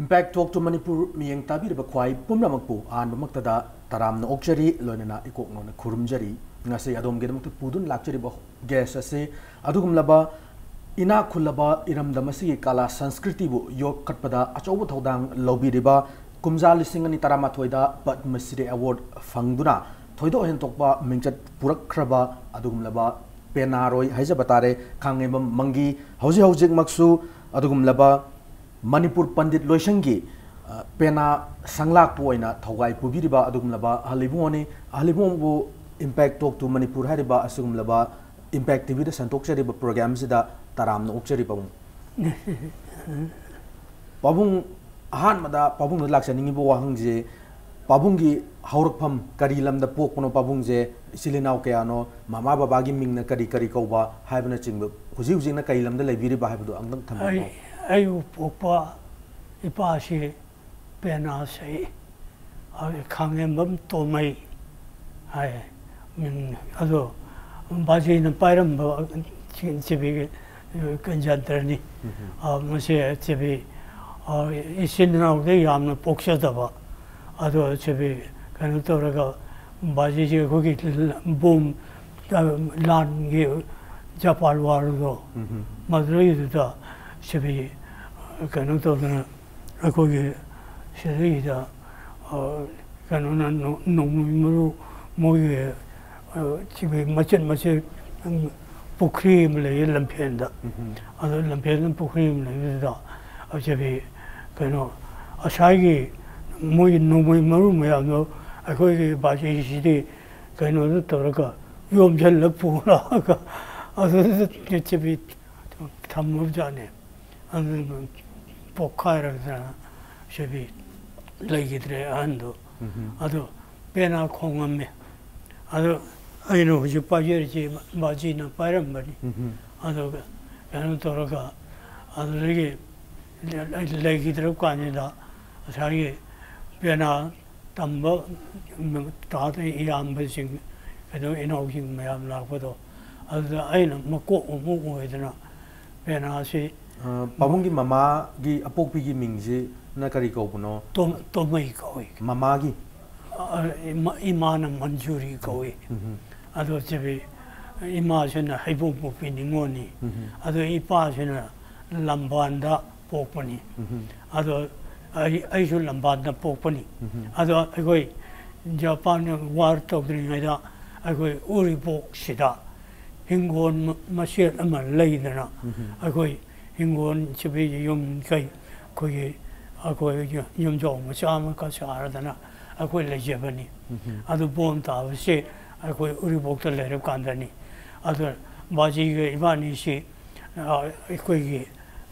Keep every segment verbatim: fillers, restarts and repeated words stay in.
Impact Talk to Manipur ꯃꯤꯌꯦꯡ ꯇꯥꯕꯤꯔꯤꯕ ꯈ꯭ꯋꯥꯏ ꯄꯨꯝꯅꯃꯛꯄꯨ ꯑꯍꯥꯟꯕꯃꯛꯇꯗ ꯇꯔꯥꯝꯅ ꯑꯣꯛꯆꯔꯤ, ꯂꯣꯏꯅꯅ ꯏꯀꯣꯛ ꯅꯧꯅ ꯈꯨꯔꯨꯝꯖꯔꯤ꯫ ꯉꯁꯤ ꯑꯗꯣꯝꯒꯤꯗꯃꯛꯇ ꯄꯨꯗꯨꯅ ꯂꯥꯛꯆꯔꯤꯕ guest ꯑꯁꯤ ꯑꯗꯨꯒꯨꯝꯂꯕ ꯏꯅꯥꯛ ꯈꯨꯜꯂꯕ ꯏꯔꯝꯗꯝ ꯑꯁꯤꯒꯤ ꯀꯂꯥ ꯁꯪꯁꯀ꯭ꯔꯤꯇꯤꯕꯨ ꯌꯣꯛꯈꯠꯄꯗ ꯑꯆꯧꯕ ꯊꯧꯗꯥꯡ ꯂꯧꯕꯤꯔꯤꯕ, ꯀꯨꯝꯖꯥ ꯂꯤꯁꯤꯡ ꯑꯅꯤ ꯇꯔꯥꯃꯥꯊꯣꯏꯗ ꯄꯗꯃ ꯁ꯭ꯔꯤ award ꯐꯪꯗꯨꯅ ꯊꯣꯏꯗꯣꯛ ꯍꯦꯟꯗꯣꯛꯄ ꯃꯤꯡꯆꯠ ꯄꯨꯔꯛꯈ꯭ꯔꯕ ꯑꯗꯨꯒꯨꯝꯂꯕ ꯄꯦꯅꯥꯔꯣꯏ ꯍꯥꯏꯖꯕ ꯇꯥꯔꯦ, ꯈꯥꯉꯦꯝꯕꯝ ꯃꯪꯒꯤ ꯍꯧꯖꯤꯛ ꯍꯧꯖꯤꯛꯃꯛꯁꯨ ꯑꯗꯨꯒꯨꯝꯂꯕ ꯃꯅꯤꯄꯨꯔ ꯄꯟꯗꯤꯠ ꯂꯣꯏꯁꯪꯒꯤ, ꯑ, ꯄꯦꯅꯥ ꯁꯪꯂꯥꯛꯄ ꯑꯣꯏꯅ ꯊꯧꯒꯥꯏ ꯄꯨꯕꯤꯔꯤꯕ ꯑꯗꯨꯒꯨꯝꯂꯕ ꯑꯍꯜ ꯏꯕꯨꯡꯉꯣꯅꯤ꯫ ꯑꯍꯜ ꯏꯕꯨꯡꯉꯣꯕꯨ Impact Talk to Manipur ꯍꯥꯏꯔꯤꯕ ꯑꯁꯤꯒꯨꯝꯂꯕ Impact ꯇꯤꯚꯤꯗ ꯁꯟꯗꯣꯛꯆꯔꯤꯕ programꯁꯤꯗ ꯇꯔꯥꯝꯅ ꯑꯣꯛꯆꯔꯤ ꯄꯥꯕꯨꯡ꯫ ꯄꯥꯕꯨꯡ, ꯑꯍꯥꯟꯕꯗ ꯄꯥꯕꯨꯡꯗ ꯂꯥꯛꯆꯅꯤꯡꯉꯤꯕ ꯋꯥꯍꯪꯁꯦ, ꯄꯥꯕꯨꯡꯒꯤ ꯍꯧꯔꯛꯐꯝ, ꯀꯔꯤ ꯂꯝꯗ ꯄꯣꯛꯄꯅꯣ ꯄꯥꯕꯨꯡꯁꯦ, ꯏꯆꯤꯜ ꯏꯅꯥꯎ ꯀꯌꯥꯅꯣ, ꯃꯃꯥ ꯕꯕꯥꯒꯤ ꯃꯤꯡꯅ ꯀꯔꯤ ꯀꯔꯤ ꯀꯧꯕ ꯍꯥꯏꯕꯅꯆꯤꯡꯕ, ꯍꯧꯖꯤꯛ ꯍꯧꯖꯤꯛꯅ ꯀꯔꯤ ꯂꯝꯗ ꯂꯩꯕꯤꯔꯤꯕ ꯍꯥꯏꯕꯗꯨ ꯑꯝꯇꯪ ꯊꯝꯕꯤꯌꯨ꯫ ꯑꯩ, ꯑꯩꯕꯨ ꯄꯣꯛꯄ ꯏꯄꯥꯁꯤ ꯄꯦꯅꯥ ꯁꯛꯏ꯫ ꯈꯥꯡꯉꯦꯝꯕꯝ ꯇꯣꯃꯩ ꯍꯥꯏ꯫ ꯎꯝ, ꯑꯗꯣ ꯕꯥꯖꯤꯅ ꯄꯥꯏꯔꯝꯕ ꯆꯦꯕꯤ ꯀꯟꯖꯟꯇ꯭ꯔꯅꯤ꯫ ꯎꯝ꯫ ꯑ, ꯃꯁꯤ ꯆꯦꯕꯤ, ꯑ, ꯏꯆꯤꯟ ꯏꯅꯥꯎꯗ ꯌꯥꯝꯅ ꯄꯣꯛꯆꯗꯕ꯫ ꯑꯗꯣ ꯆꯦꯕꯤ ꯀꯩꯅꯣ ꯇꯧꯔꯒ ꯕꯥꯖꯤꯁꯦ ꯑꯩꯈꯣꯏꯒꯤ ꯕꯣꯝ, ꯑ, ꯂꯥꯟꯒꯤ ꯖꯄꯥꯟ ꯋꯥꯔꯗꯣ, ꯎꯝ꯫ ꯃꯗꯨꯗꯩꯗꯨꯗ ꯆꯦꯕꯤ ꯀꯩꯅꯣ ꯇꯧꯗꯅ ꯑꯩꯈꯣꯏꯒꯤ ꯁꯤꯗꯩꯗ, ꯑ, ꯀꯩꯅꯣꯅ ꯅꯣ-, ꯅꯣꯡꯃꯩ ꯃꯔꯨ ꯃꯣꯏꯒꯤ, ꯑ, ꯁꯤꯒꯤ ꯃꯆꯦꯠ ꯃꯆꯦꯠ, ꯎꯝ, ꯄꯨꯈ꯭ꯔꯤ ꯑꯃ ꯂꯩꯌꯦ ꯂꯝꯐꯦꯜꯗ꯫ ꯎꯝ꯫ ꯑꯗꯨ ꯂꯝꯐꯦꯜꯗ ꯄꯨꯈ꯭ꯔꯤ ꯑꯃ ꯂꯩꯕꯗꯨꯗ ꯑꯁꯤꯒꯤ ꯀꯩꯅꯣ ꯉꯁꯥꯏꯒꯤ ꯃꯣꯏꯒꯤ ꯅꯣꯡꯃꯩ ꯃꯔꯨ ꯃꯌꯥꯝꯗꯣ ꯑꯩꯈꯣꯏꯒꯤ ꯕꯥꯖꯤꯁꯤꯗꯤ ꯀꯩꯅꯣꯗ ꯇꯧꯔꯒ ꯌꯣꯝꯁꯤꯜꯂ ꯄꯨꯔꯛꯑꯒ ꯑꯗꯨꯗ ꯆꯦꯕꯤ ꯊꯝꯃꯕꯖꯥꯠꯅꯤ꯫ ꯑꯗꯨ ꯄꯣꯛꯈꯥꯏꯔꯛꯇꯅ ꯁꯤꯗꯤ ꯂꯩꯈꯤꯗ꯭ꯔꯦ ꯑꯍꯟꯗꯣ꯫ ꯎꯝ꯫ ꯑꯗꯣ ꯄꯦꯅꯥ ꯈꯣꯡꯉꯝꯃꯦ꯫ ꯑꯗꯣ ꯑꯩꯅ ꯍꯧꯖꯤꯛ ꯄꯥꯏꯖꯔꯤꯁꯤ ꯕꯥꯖꯤꯅ ꯄꯥꯏꯔꯝꯕꯅꯤ꯫ ꯎꯝ꯫ ꯑꯗꯨꯒ ꯀꯩꯅꯣ ꯇꯧꯔꯒ ꯑꯗꯨꯗꯒꯤ ꯂꯩꯈꯤꯗ꯭ꯔꯕ ꯀꯥꯟꯁꯤꯗ ꯉꯁꯥꯏꯒꯤ ꯄꯦꯅꯥ ꯇꯝꯕ ꯇꯥꯗ ꯏꯌꯥꯝꯕꯁꯤꯡ, ꯀꯩꯅꯣ, ꯏꯅꯥꯎꯁꯤꯡ ꯃꯌꯥꯝ ꯂꯥꯛꯄꯗꯣ, ꯑꯗꯨꯗ ꯑꯩꯅ ꯃꯀꯣꯛ ꯑꯃꯨꯛ ꯑꯣꯏꯗꯅ ꯄꯦꯅꯥꯁꯤ ꯑ, ꯄꯥꯕꯨꯡꯒꯤ ꯃꯃꯥꯒꯤ ꯑꯄꯣꯛꯄꯤꯒꯤ ꯃꯤꯡꯁꯤ ꯅ ꯀꯔꯤ ꯀꯧꯕꯅꯣ? ꯇꯣꯝ- ꯇꯣꯃꯩ ꯀꯧꯏ꯫ ꯃꯃꯥꯒꯤ? ꯑ, ꯏꯃꯥ- ꯏꯃꯥꯅ ꯃꯟꯖꯨꯔꯤ ꯀꯧꯏ꯫ ꯎꯝ. ꯑꯗꯣ ꯆꯦꯕꯤ, ꯏꯃꯥꯁꯤꯅ ꯍꯩꯕꯣꯡꯄꯣꯛꯄꯤ ꯅꯤꯉꯣꯜꯅꯤ꯫ ꯎꯝ. ꯑꯗꯣ ꯏꯄꯥꯁꯤꯅ ꯂꯝꯕꯥꯟꯗ ꯄꯣꯛꯄꯅꯤ꯫ ꯎꯝ. ꯑꯗꯣ ꯑꯩ ꯑꯩꯁꯨ ꯂꯝꯕꯥꯟꯗ ꯄꯣꯛꯄꯅꯤ꯫ ꯎꯝ. ꯑꯗꯣ ꯑꯩꯈꯣꯏ ꯖꯄꯥꯟ ꯋꯥꯔ ꯇꯧꯗ꯭ꯔꯤꯉꯩꯗ ꯑꯩꯈꯣꯏ ꯎꯔꯤꯄꯣꯛꯁꯤꯗ ꯍꯤꯡꯒꯣꯜ ꯃ- ꯃꯆꯦꯠ ꯑꯃ ꯂꯩꯗꯅ ꯎꯝ. ꯑꯩꯈꯣꯏ ꯍꯤꯡꯒꯣꯜ ꯆꯦꯕꯤ ꯌꯨꯝ ꯀꯩ ꯑꯩꯈꯣꯏꯒꯤ ꯑꯩꯈꯣꯏ ꯌꯨꯝꯖꯥꯎ ꯃꯆꯥ ꯑꯃꯈꯛ ꯁꯥꯔꯗꯅ ꯑꯩꯈꯣꯏ ꯂꯩꯖꯕꯅꯤ꯫ ꯎꯝ. ꯑꯗꯨ ꯕꯣꯝ ꯇꯥꯕꯁꯤ ꯑꯩꯈꯣꯏ ꯎꯔꯤꯄꯣꯛꯇ ꯂꯩꯔꯕ ꯀꯥꯟꯗꯅꯤ꯫ ꯑꯗꯨ ꯕꯥꯖꯤꯒ ꯏꯕꯥꯅꯤꯁꯤ, ꯑ, ꯑꯩꯈꯣꯏꯒꯤ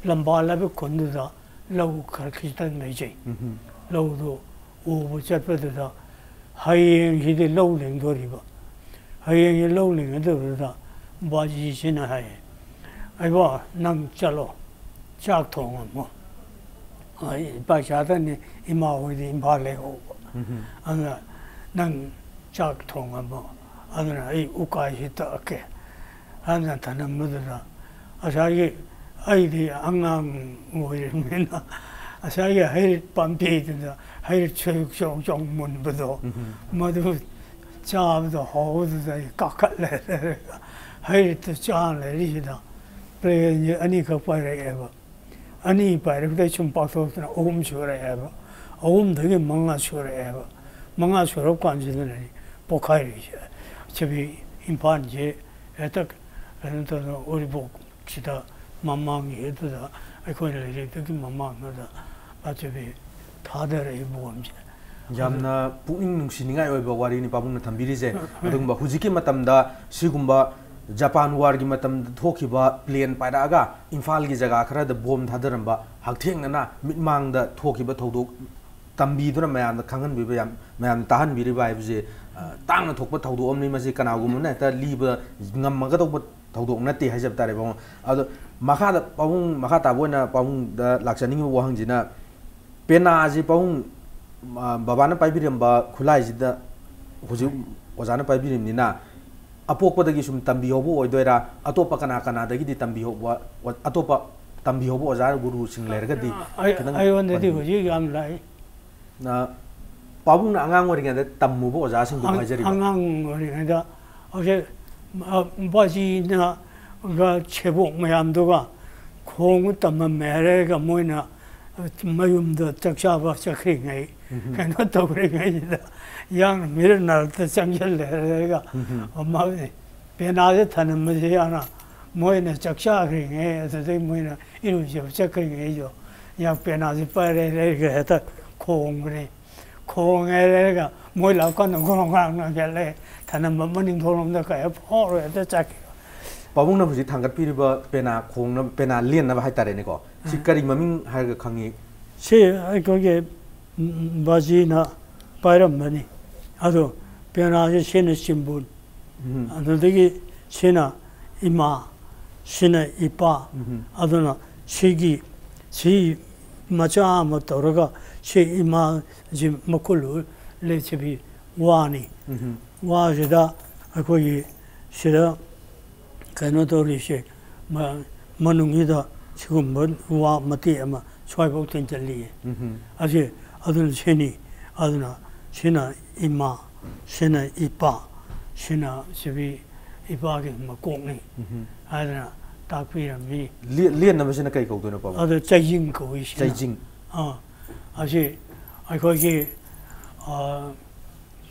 ꯂꯝꯕꯥꯜ ꯍꯥꯏꯕ ꯈꯨꯟꯗꯨꯗ ꯂꯧ ꯈꯔ ꯈꯤꯇꯪ ꯂꯩꯖꯩ꯫ ꯎꯝ. ꯂꯧꯗꯨ ꯎꯕ ꯆꯠꯄꯗꯨꯗ ꯍꯌꯦꯡꯁꯤꯗꯤ ꯂꯧ ꯂꯤꯡꯗꯣꯔꯤꯕ꯫ ꯍꯌꯦꯡꯁꯤ ꯂꯧ ꯂꯤꯡꯒꯗꯧꯕꯗꯨꯗ ꯕꯥꯖꯤꯁꯤꯅ ꯍꯥꯏꯌꯦ, "ꯑꯩꯕꯣ, ꯅꯪ ꯆꯠꯂꯣ, ꯆꯥꯛ ꯊꯣꯡꯉꯝꯃꯣ꯫" ꯑꯩ ꯏꯄꯥ ꯏꯆꯥꯗꯅꯤ, ꯏꯃꯥ ꯍꯣꯏꯗꯤ ꯏꯝꯐꯥꯜ ꯂꯩꯍꯧꯕ꯫ ꯎꯝ. ꯑꯗꯨꯅ, "ꯅꯪ ꯆꯥꯛ ꯊꯣꯡꯉꯝꯃꯣ, ꯑꯗꯨꯅ ꯑꯩ ꯎꯀꯥꯏꯁꯤ ꯇꯛꯑꯒꯦ" ꯍꯥꯏꯅ ꯊꯅꯝꯕꯗꯨꯗ, ꯉꯁꯥꯏꯒꯤ ꯑꯩꯗꯤ ꯑꯉꯥꯡ ꯑꯣꯏꯔꯤꯕꯅꯤꯅ, ꯉꯁꯥꯏꯒꯤ ꯍꯩꯔꯤꯠ ꯄꯥꯝꯕꯤꯗꯨꯗ ꯍꯩꯔꯤꯠ ꯁꯣꯏꯕꯨꯛ ꯆꯥꯎ ꯆꯥꯎ ꯃꯨꯟꯕꯗꯣ, ꯎꯝ. ꯃꯗꯨ ꯆꯥꯕꯗ ꯍꯥꯎꯕꯗꯨꯗ ꯑꯩ ꯀꯥꯈꯠꯂꯦ꯫ ꯍꯩꯔꯤꯠꯇꯨ ꯆꯥ ꯂꯩꯔꯤꯁꯤꯗ ꯄ꯭ꯂꯦꯟꯁꯦ ꯑꯅꯤꯈꯛ ꯄꯥꯏꯔꯛꯑꯦꯕ꯫ ꯑꯅꯤ ꯄꯥꯏꯔꯛꯄꯗꯩ ꯁꯨꯝ ꯄꯥꯛꯊꯣꯛꯇꯅ ꯑꯍꯨꯝ ꯁꯨꯔꯛꯑꯦꯕ꯫ ꯑꯍꯨꯝꯗꯒꯤ ꯃꯉꯥ ꯁꯨꯔꯛꯑꯦꯕ꯫ ꯃꯉꯥ ꯁꯨꯔꯛ ꯀꯥꯟꯁꯤꯗꯅꯦ ꯄꯣꯛꯈꯥꯏꯔꯛꯏꯁꯦ꯫ ꯆꯦꯕꯤ ꯏꯝꯐꯥꯜꯁꯦ ꯍꯦꯛꯇ ꯀꯩꯅꯣ ꯇꯧꯗꯅ ꯎꯔꯤꯄꯣꯛꯁꯤꯗ ꯃꯃꯥꯡꯒꯤ ꯑꯗꯨꯗ ꯑꯩꯈꯣꯏꯅ ꯂꯩꯔꯤꯗꯨꯒꯤ ꯃꯃꯥꯡꯗꯨꯗ ꯑꯆꯦꯕꯤ ꯊꯥꯗꯔꯛꯏ ꯕꯣꯝꯁꯦ꯫ ꯌꯥꯝꯅ ꯄꯨꯛꯅꯤꯡ ꯅꯨꯡꯁꯤꯅꯤꯡꯉꯥꯏ ꯑꯣꯏꯕ ꯋꯥꯔꯤꯅꯤ ꯄꯥꯕꯨꯡꯅ ꯊꯝꯕꯤꯔꯤꯁꯦ꯫ ꯑꯗꯨꯒꯨꯝꯕ ꯍꯧꯖꯤꯛꯀꯤ ꯃꯇꯝꯗ ꯁꯤꯒꯨꯝꯕ ꯖꯄꯥꯟ ꯋꯥꯔꯒꯤ ꯃꯇꯝꯗ ꯊꯣꯛꯈꯤꯕ ꯄ꯭ꯂꯦꯟ ꯄꯥꯏꯔꯛꯑꯒ ꯏꯝꯐꯥꯜꯒꯤ ꯖꯒꯥ ꯈꯔꯗ ꯕꯣꯝ ꯊꯥꯗꯔꯝꯕ ꯍꯛꯊꯦꯡꯅꯅ ꯃꯤꯠꯃꯥꯡꯗ ꯊꯣꯛꯈꯤꯕ ꯊꯧꯗꯣꯛ ꯇꯝꯕꯤꯗꯨꯅ ꯃꯌꯥꯝꯗ ꯈꯪꯍꯟꯕꯤꯕ, ꯌꯥꯝ ꯃꯌꯥꯝꯗ ꯇꯥꯍꯟꯕꯤꯔꯤꯕ ꯍꯥꯏꯕꯁꯦ, ꯑ, ꯇꯥꯡꯅ ꯊꯣꯛꯄ ꯊꯧꯗꯣꯛ ꯑꯃꯅꯤ꯫ ꯃꯁꯤ ꯀꯅꯥꯒꯨꯝꯕꯅ ꯍꯦꯛꯇ ꯂꯤꯕ ꯉꯝꯃꯒꯗꯧꯕ ꯊꯧꯗꯣꯛ ꯅꯠꯇꯦ ꯍꯥꯏꯖꯕ ꯇꯥꯔꯦ ꯄꯥꯕꯨꯡ꯫ ꯑꯗꯣ ꯃꯈꯥꯗ ꯄꯥꯕꯨꯡ, ꯃꯈꯥ ꯇꯥꯕ ꯑꯣꯏꯅ ꯄꯥꯕꯨꯡꯗ ꯂꯥꯛꯆꯅꯤꯡꯉꯤꯕ ꯋꯥꯍꯪꯁꯤꯅ, ꯄꯦꯅꯥꯁꯤ ꯄꯥꯕꯨꯡ, ꯑ, ꯕꯕꯥꯅ ꯄꯥꯏꯕꯤꯔꯝꯕ ꯈꯨꯠꯂꯥꯏꯁꯤꯗ ꯍꯧꯖꯤꯛ ꯑꯣꯖꯥꯅ ꯄꯥꯏꯕꯤꯔꯤꯕꯅꯤꯅ, ꯑꯄꯣꯛꯄꯗꯒꯤ ꯁꯨꯝ ꯇꯝꯕꯤꯍꯧꯕ ꯑꯣꯏꯗꯣꯏꯔꯥ? ꯑꯇꯣꯞꯄ ꯀꯅꯥ ꯀꯅꯥꯗꯒꯤꯗꯤ ꯇꯝꯕꯤꯍꯧꯕ, ꯑꯇꯣꯞꯄ ꯇꯝꯕꯤꯍꯧꯕ ꯑꯣꯖꯥ ꯒꯨꯔꯨꯁꯤꯡ ꯂꯩꯔꯒꯗꯤ ꯑꯩ- ꯈꯤꯇꯪ ꯑꯩꯉꯣꯟꯗꯗꯤ ꯄꯟꯕꯤꯌꯨ꯫ ꯍꯧꯖꯤꯛ ꯌꯥꯝ ꯂꯥꯛꯏ꯫ ꯑ, ꯄꯥꯕꯨꯡꯅ ꯑꯉꯥꯡ ꯑꯣꯏꯔꯤꯉꯩꯗ ꯇꯝꯃꯨꯕ ꯑꯣꯖꯥꯁꯤꯡꯗꯨꯕꯨ ꯑꯉ- ꯍꯥꯏꯖꯔꯤꯕ꯫ ꯑꯉꯥꯡ ꯑꯣꯏꯔꯤꯉꯩꯗ ꯍꯧꯖꯤꯛ ꯑ, ꯕꯥꯖꯤꯅꯒ ꯁꯦꯕꯣꯛ ꯃꯌꯥꯝꯗꯨꯒ ꯈꯣꯡꯕ ꯇꯝꯃꯝꯃꯦ ꯍꯥꯏꯔꯒ ꯃꯣꯏꯅ ꯃꯌꯨꯝꯗ ꯆꯥꯛ ꯆꯥꯕ ꯆꯠꯈ꯭ꯔꯤꯉꯩ ꯎꯝ꯫ ꯀꯩꯅꯣ ꯇꯧꯔꯤꯉꯩꯁꯤꯗ ꯌꯥꯡꯅ ꯃꯤꯔꯛ ꯅꯥꯔꯛꯇ ꯆꯪꯁꯤꯜꯂꯦ ꯍꯥꯏꯔꯒ ꯎꯝ꯫ ꯃꯥ ꯄꯦꯅꯥꯁꯦ ꯊꯅꯝꯕꯁꯦ ꯌꯥꯝꯅ ꯃꯣꯏꯅ ꯆꯥꯛ ꯆꯥꯈ꯭ꯔꯤꯉꯩ ꯑꯗꯨꯗꯩ ꯃꯣꯏꯅ ꯏꯔꯨꯖꯕ ꯆꯠꯈ꯭ꯔꯤꯉꯩꯗꯣ ꯌꯥꯝ ꯄꯦꯅꯥꯁꯦ ꯄꯥꯏꯔꯦ ꯂꯩꯔꯒ ꯍꯦꯛꯇ ꯈꯣꯡꯕꯅꯦ꯫ ꯈꯣꯡꯉꯦ ꯂꯩꯔꯒ ꯃꯣꯏ ꯂꯥꯛꯀꯥꯟꯗ ꯒꯣꯔꯣꯡ ꯒ꯭ꯔꯥꯡ ꯒ꯭ꯔꯥꯡ ꯆꯠꯂꯦ꯫ ꯊꯅꯝꯕ ꯃꯅꯤꯡ ꯊꯣꯡꯂꯣꯝꯗ ꯀꯌꯥ ꯐꯥꯎꯔꯣꯏ ꯍꯦꯛꯇ ꯆꯠꯈꯤꯕ꯫ ꯄꯥꯕꯨꯡꯅ ꯍꯧꯖꯤꯛ ꯊꯥꯡꯒꯠꯄꯤꯔꯤꯕ ꯄꯦꯅꯥ ꯈꯣꯡꯅꯕ, ꯄꯦꯅꯥ ꯂꯦꯟꯅꯕ ꯍꯥꯏꯇꯥꯔꯦꯅꯦꯀꯣ꯫ ꯁꯤ ꯎꯝ꯫ ꯀꯔꯤ ꯃꯃꯤꯡ ꯍꯥꯏꯔꯒ ꯈꯪꯉꯤ? ꯁꯤ ꯑꯩꯈꯣꯏꯒꯤ ꯎꯝ, ꯕꯥꯖꯤꯅ ꯄꯥꯏꯔꯝꯕꯅꯤ꯫ ꯑꯗꯣ ꯄꯦꯅꯥꯁꯦ ꯁꯤꯅ ꯆꯤꯝꯕꯨꯟ, ꯎꯝ꯫ ꯑꯗꯨꯗꯒꯤ ꯁꯤꯅ ꯏꯃꯥ, ꯁꯤꯅ ꯏꯄꯥ꯫ ꯎꯝ꯫ ꯑꯗꯨꯅ ꯁꯤꯒꯤ ꯁꯤ ꯃꯆꯥ ꯑꯃ ꯇꯧꯔꯒ ꯁꯤ ꯏꯃꯥꯁꯤ ꯃꯈꯨꯜ ꯂꯦꯠꯁꯕꯤ ꯋꯥꯅꯤ꯫ ꯎꯝ꯫ ꯋꯥꯁꯤꯗ ꯑꯩꯈꯣꯏꯒꯤ ꯁꯤꯗ ꯀꯩꯅꯣ ꯇꯧꯔꯤꯁꯦ ꯃ- ꯃꯅꯨꯡꯁꯤꯗ ꯁꯤꯒꯨꯝꯕ ꯋꯥ ꯃꯇꯦꯛ ꯑꯃ ꯁ꯭ꯋꯥꯏꯐꯥꯎ ꯇꯤꯟꯁꯤꯜꯂꯤꯌꯦ꯫ ꯎꯝ꯫ ꯑꯁꯤ ꯑꯗꯨꯅ ꯁꯤꯅꯤ꯫ ꯑꯗꯨꯅ ꯁꯤꯅ ꯏꯃꯥ, ꯁꯤꯅ ꯏꯄꯥ, ꯁꯤꯅ ꯁꯤꯕꯤ ꯏꯄꯥꯒꯤ ꯃꯀꯣꯛꯅꯤ ꯎꯝ꯫ ꯍꯥꯏꯗꯅ ꯇꯥꯛꯄꯤꯔꯝꯃꯤ꯫ ꯂꯦ- ꯂꯦꯟꯅꯕꯁꯤꯅ ꯀꯩ ꯀꯧꯗꯣꯏꯅꯣ, ꯄꯥꯕꯨꯡ? ꯑꯗꯨ ꯆꯩꯖꯤꯡ ꯀꯧꯏ ꯁꯤꯅ꯫ ꯆꯩꯖꯤꯡ꯫ ꯑꯥ, ꯑꯁꯤ ꯑꯩꯈꯣꯏꯒꯤ ꯑ,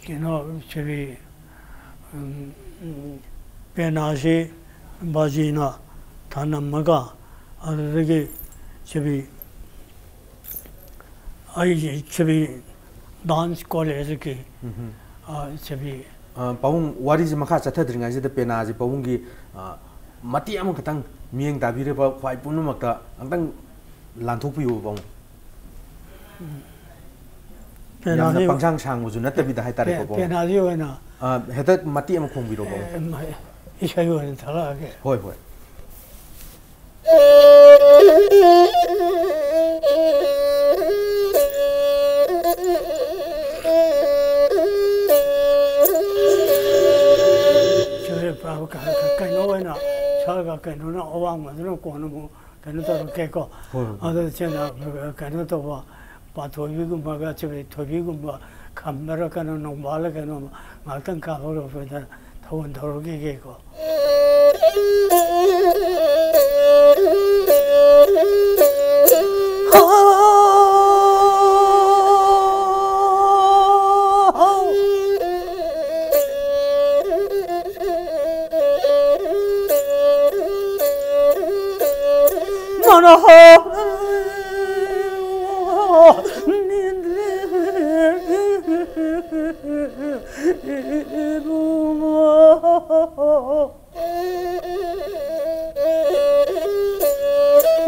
ꯀꯩꯅꯣ ꯁꯤꯕꯤ ꯎꯝ, ꯎꯝ, ꯄꯦꯅꯥꯁꯤ ꯕꯥꯖꯤꯅ ꯊꯅꯝꯃꯒ ꯑꯗꯨꯗꯒꯤ ꯁꯤꯕꯤ ꯑꯩꯁꯤ ꯁꯤꯕꯤ ꯗꯥꯟꯁ ꯀꯣꯂꯦꯖꯀꯤ ꯎꯝ꯫ ꯑ, ꯁꯤꯕꯤ ꯑ, ꯄꯥꯕꯨꯡ, ꯋꯥꯔꯤꯁꯤ ꯃꯈꯥ ꯆꯠꯊꯗ꯭ꯔꯤꯉꯩꯁꯤꯗ ꯄꯦꯅꯥꯁꯤ ꯄꯥꯕꯨꯡꯒꯤ, ꯑ, ꯃꯇꯦꯛ ꯑꯃꯈꯛꯇꯪ ꯃꯤꯠꯌꯦꯡ ꯇꯥꯕꯤꯔꯤꯕ ꯈ꯭ꯋꯥꯏ ꯄꯨꯝꯅꯃꯛꯇ ꯑꯝꯇꯪ ꯂꯥꯟꯊꯣꯛꯄꯤꯌꯨ, ꯄꯥꯕꯨꯡ꯫ ꯌꯥꯝꯅ ꯄꯦꯅꯥꯁꯤ ꯄꯪꯁꯥꯡ ꯁꯥꯡꯕꯁꯨ ꯅꯠꯇꯕꯤꯗ ꯍꯥꯏꯇꯥꯔꯦꯀꯣ, ꯄꯦ- ꯄꯥꯕꯨꯡ꯫ ꯄꯦꯅꯥꯁꯤ ꯑꯣꯏꯅ ꯑ, ꯍꯦꯛꯇ ꯃꯇꯦꯛ ꯑꯃ ꯈꯣꯡꯕꯤꯔꯣ, ꯄꯥꯕꯨꯡ꯫ ꯑꯦ, ꯏꯁꯩ ꯑꯣꯏꯅ ꯊꯥꯔꯛꯑꯒꯦ꯫ ꯍꯣꯏ, ꯍꯣꯏ꯫ ꯁꯤꯗ ꯄ- ꯀ- ꯀ- ꯀꯩꯅꯣ ꯑꯣꯏꯅ ꯁꯛꯑꯒ ꯀꯩꯅꯣꯅ ꯑꯋꯥꯡꯕꯗꯨꯅ ꯀꯣꯟꯅ ꯑꯃꯨꯛ ꯀꯩꯅꯣ ꯇꯧꯔꯛꯀꯦꯀꯣ꯫ ꯍꯣꯏ, ꯍꯣꯏ꯫ ꯑꯗꯣ ꯏꯆꯦꯅ ꯀꯩꯅꯣ ꯇꯧꯕ, ꯄꯥꯟꯊꯣꯏꯕꯤꯒꯨꯝꯕꯒ ꯆꯦ ꯊꯣꯏꯕꯤꯒꯨꯝꯕ ꯈꯝꯕꯔ ꯀꯩꯅꯣ, ꯅꯣꯡꯕꯥꯜꯂ ꯀꯩꯅꯣ ꯉꯥꯛꯇꯪ ꯀꯥꯞꯍꯧꯔꯛꯄꯗ ꯊꯧꯒꯜ ꯇꯧꯔꯛꯈꯤꯒꯦꯀꯣ꯫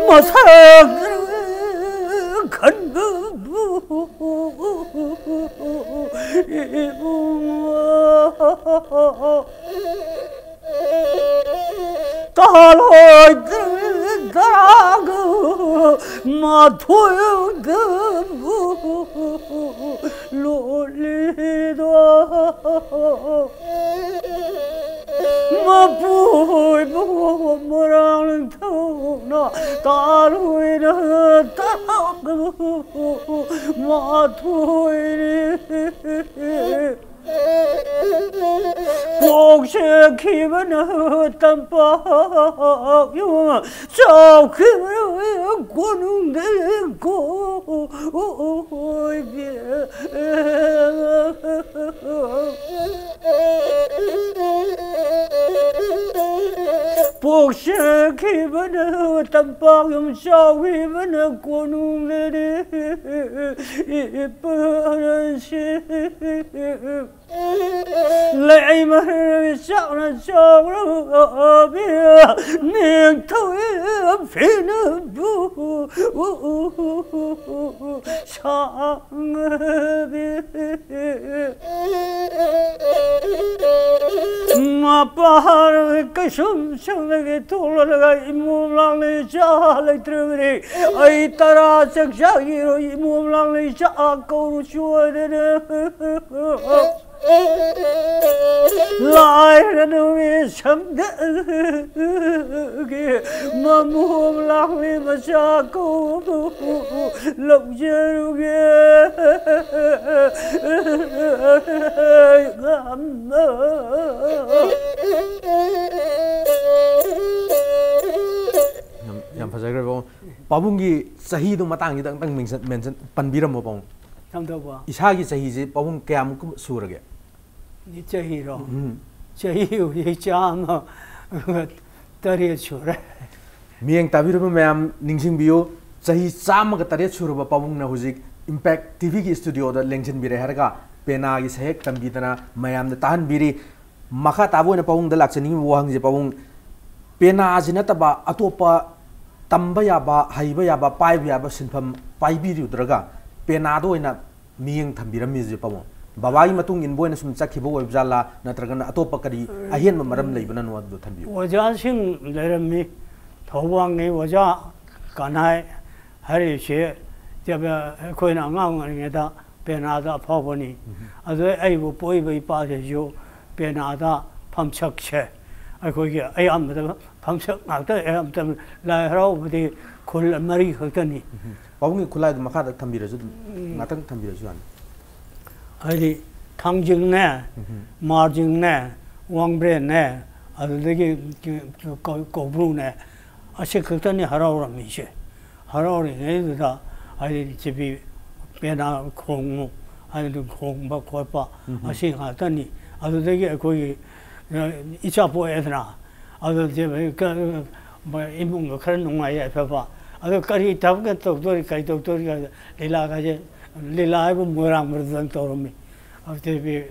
ꯃꯁꯛ ꯈꯟꯕꯕꯨ ꯏꯕꯨꯡꯉꯣ꯫ ꯇꯔꯥꯍꯣꯏ ꯇꯔꯥꯒ ꯃꯥꯊꯣꯏꯗꯕꯨ ꯂꯣꯜꯂꯤꯗꯣ꯫ ꯃꯄꯨ ꯑꯣꯏꯕ ꯃꯣꯏꯔꯥꯡ ꯅꯤꯡꯊꯧꯅ ꯇꯔꯥꯍꯣꯏꯅ ꯇꯔꯥꯒ ꯃꯥꯊꯣꯏꯅꯤ꯫ ꯄꯣꯛꯆꯈꯤꯕꯅ ꯇꯝꯄꯥꯛ ꯌꯨꯝ, ꯆꯥꯎꯈꯤꯕꯅ ꯀꯣꯅꯨꯡꯗꯩ ꯀꯣꯏꯕꯤ꯫ ꯄꯣꯛꯆꯈꯤꯕꯅ ꯇꯝꯄꯥꯛ ꯌꯨꯝ, ꯆꯥꯎꯈꯤꯕꯅ ꯀꯣꯅꯨꯡꯗꯅꯤ꯫ ꯏꯄꯥꯅ ꯁꯤ ꯂꯩꯃꯔ ꯆꯥꯎꯅ ꯆꯥꯎꯔꯕꯤ ꯅꯤꯡꯊꯧ ꯐꯤꯅꯕꯨ ꯁꯥꯡꯉꯕꯤ꯫ ꯃꯄꯥ ꯀꯩꯁꯨꯝ ꯁꯪꯗꯒꯤ ꯊꯣꯛꯂꯒ ꯏꯃꯨꯡ ꯂꯥꯡꯂꯤ ꯆꯥ ꯂꯩꯇ꯭ꯔꯕꯅꯤ꯫ ꯑꯩ ꯇꯔꯥ ꯆꯥꯛ ꯆꯥꯈꯤꯔꯣꯏ, ꯏꯃꯨꯡ ꯂꯥꯡꯂꯤ ꯆꯥ ꯀꯧꯔꯨ ꯆꯣꯏꯗꯅ꯫ ꯂꯥꯏꯔ ꯅꯨꯃꯤꯠ ꯁꯪꯗꯒꯤ ꯃꯣꯍꯣꯡ ꯂꯥꯡꯂꯤ ꯃꯆꯥ ꯀꯧꯕꯕꯨ ꯂꯧꯖꯔꯨꯒꯦ꯫ ꯌꯥꯝ ꯌꯥꯝ ꯐꯖꯈ꯭ꯔꯦ ꯄꯥꯕꯨꯡ꯫ ꯄꯥꯕꯨꯡꯒꯤ ꯆꯍꯤꯗꯨ ꯃꯇꯥꯡꯁꯤꯗ ꯑꯝꯇꯪ mention mention ꯄꯟꯕꯤꯔꯝꯃꯣ ꯄꯥꯕꯨꯡ꯫ ꯀꯝꯗꯧꯕ? ꯏꯁꯥꯒꯤ ꯆꯍꯤꯁꯦ ꯄꯥꯕꯨꯡ ꯀꯌꯥꯃꯨꯛ ꯁꯨꯔꯒꯦ? ꯆꯍꯤꯔꯣ? ꯎꯝ꯫ ꯆꯍꯤ ꯍꯧꯖꯤꯛ ꯆꯥꯝꯃ ꯇꯔꯦꯠ ꯁꯨꯔꯦ꯫ ꯃꯤꯠꯌꯦꯡ ꯇꯥꯕꯤꯔꯤꯕ ꯃꯌꯥꯝ ꯅꯤꯡꯁꯤꯡꯕꯤꯌꯨ, ꯆꯍꯤ ꯆꯥꯝꯃꯒ ꯇꯔꯦꯠ ꯁꯨꯔꯕ ꯄꯥꯕꯨꯡꯅ ꯍꯧꯖꯤꯛ Impact ꯇꯤꯚꯤꯒꯤ ꯁ꯭ꯇꯨꯗꯤꯑꯣꯗ ꯂꯦꯡꯁꯤꯟꯕꯤꯔꯦ ꯍꯥꯏꯔꯒ ꯄꯦꯅꯥꯒꯤ ꯁꯍꯦꯛ ꯇꯝꯕꯤꯗꯅ ꯃꯌꯥꯝꯗ ꯇꯥꯍꯟꯕꯤꯔꯤ꯫ ꯃꯈꯥ ꯇꯥꯕ ꯑꯣꯏꯅ ꯄꯥꯕꯨꯡꯗ ꯂꯥꯛꯆꯅꯤꯡꯉꯤꯕ ꯋꯥꯍꯪꯁꯦ, ꯄꯥꯕꯨꯡ, ꯄꯦꯅꯥꯁꯤ ꯅꯠꯇꯕ ꯑꯇꯣꯞꯄ ꯇꯝꯕ ꯌꯥꯕ, ꯍꯩꯕ ꯌꯥꯕ, ꯄꯥꯏꯕ ꯌꯥꯕ ꯁꯤꯟꯐꯝ ꯄꯥꯏꯕꯤꯔꯨꯗ꯭ꯔꯒ ꯄꯦꯅꯥꯗ ꯑꯣꯏꯅ ꯃꯤꯠꯌꯦꯡ ꯊꯝꯕꯤꯔꯝꯃꯤꯁꯦ ꯄꯥꯕꯨꯡ? ꯕꯕꯥꯒꯤ ꯃꯇꯨꯡ ꯏꯟꯕ ꯑꯣꯏꯅ ꯁꯨꯝ ꯆꯠꯈꯤꯕ ꯑꯣꯏꯕ ꯖꯥꯠꯂꯥ, ꯅꯠꯇ꯭ꯔꯒꯅ ꯑꯇꯣꯞꯄ ꯀꯔꯤ ꯑꯍꯦꯟꯕ ꯃꯔꯝ ꯂꯩꯕꯅꯅꯣ, ꯑꯗꯨꯗꯣ ꯊꯝꯕꯤꯌꯨ꯫ ꯑꯣꯖꯥꯁꯤꯡ ꯂꯩꯔꯝꯃꯤ꯫ ꯊꯧꯕꯥꯜꯒꯤ ꯑꯣꯖꯥ ꯀꯅꯥꯏ ꯍꯥꯏꯔꯤꯁꯦ, ꯑꯩꯈꯣꯏꯅ ꯑꯉꯥꯡ ꯑꯣꯏꯔꯤꯉꯩꯗ ꯄꯦꯅꯥꯗ ꯑꯐꯥꯎꯕꯅꯤ꯫ ꯑꯗꯨꯗ ꯑꯩꯕꯨ ꯄꯣꯛꯏꯕ ꯏꯄꯥꯁꯤꯁꯨ ꯄꯦꯅꯥꯗ ꯐꯝꯁꯛꯁꯦ ꯑꯩꯈꯣꯏꯒꯤ ꯑꯌꯥꯝꯕꯗ ꯐꯝꯁꯛ ꯉꯥꯛꯇ, ꯑꯌꯥꯝꯕꯗ ꯂꯥꯏ ꯍꯔꯥꯎꯕꯗꯤ ꯈꯨꯜ ꯃꯔꯤ ꯈꯛꯇꯅꯤ꯫ ꯄꯥꯕꯨꯡꯒꯤ ꯈꯨꯠꯂꯥꯏꯗꯨ ꯃꯈꯥꯗ ꯊꯝꯕꯤꯔꯁꯨ ꯑꯗꯨꯝ, ꯉꯥꯛꯇꯪ ꯊꯝꯕꯤꯔꯁꯨ ꯌꯥꯅꯤ꯫ ꯍꯥꯏꯗꯤ ꯊꯥꯡꯖꯤꯡꯅꯦ, ꯃꯥꯔꯖꯤꯡꯅꯦ, ꯋꯥꯡꯕ꯭ꯔꯦꯟꯅꯦ, ꯑꯗꯨꯗꯒꯤ ꯀꯧ- ꯀꯧꯕ꯭ꯔꯨꯅꯦ, ꯑꯁꯤ ꯈꯛꯇꯅꯤ ꯍꯔꯥꯎꯔꯝꯃꯤꯁꯦ꯫ ꯍꯔꯥꯎꯔꯤꯉꯩꯗꯨꯗ ꯍꯥꯏꯗꯤ ꯆꯤꯕꯤ ꯄꯦꯅꯥ ꯈꯣꯡꯉꯨ ꯍꯥꯏꯗꯨ ꯈꯣꯡꯕ ꯈꯣꯠꯄ ꯑꯁꯤ ꯉꯥꯛꯇꯅꯤ꯫ ꯑꯗꯨꯗꯒꯤ ꯑꯩꯈꯣꯏꯒꯤ, ꯑ, ꯏꯆꯥ ꯄꯣꯛꯑꯦꯗꯅ, ꯑꯗꯨ ꯆꯤꯕꯤ ꯀ- ꯃ- ꯏꯃꯨꯡꯗꯣ ꯈꯔ ꯅꯨꯡꯉꯥꯏ ꯌꯥꯏꯐꯕ꯫ ꯑꯗꯣ ꯀꯔꯤ ꯊꯕꯛ ꯇꯧꯗꯣꯔꯤ, ꯀꯔꯤ ꯇꯧꯗꯣꯔꯤ? ꯂꯤꯂꯥꯒꯁꯦ, ꯂꯤꯂꯥ ꯍꯥꯏꯕꯨ ꯃꯣꯏꯔꯥꯡ ꯃꯔꯨꯗꯪ ꯇꯧꯔꯝꯃꯤ꯫ ꯑꯗꯨꯗꯒꯤ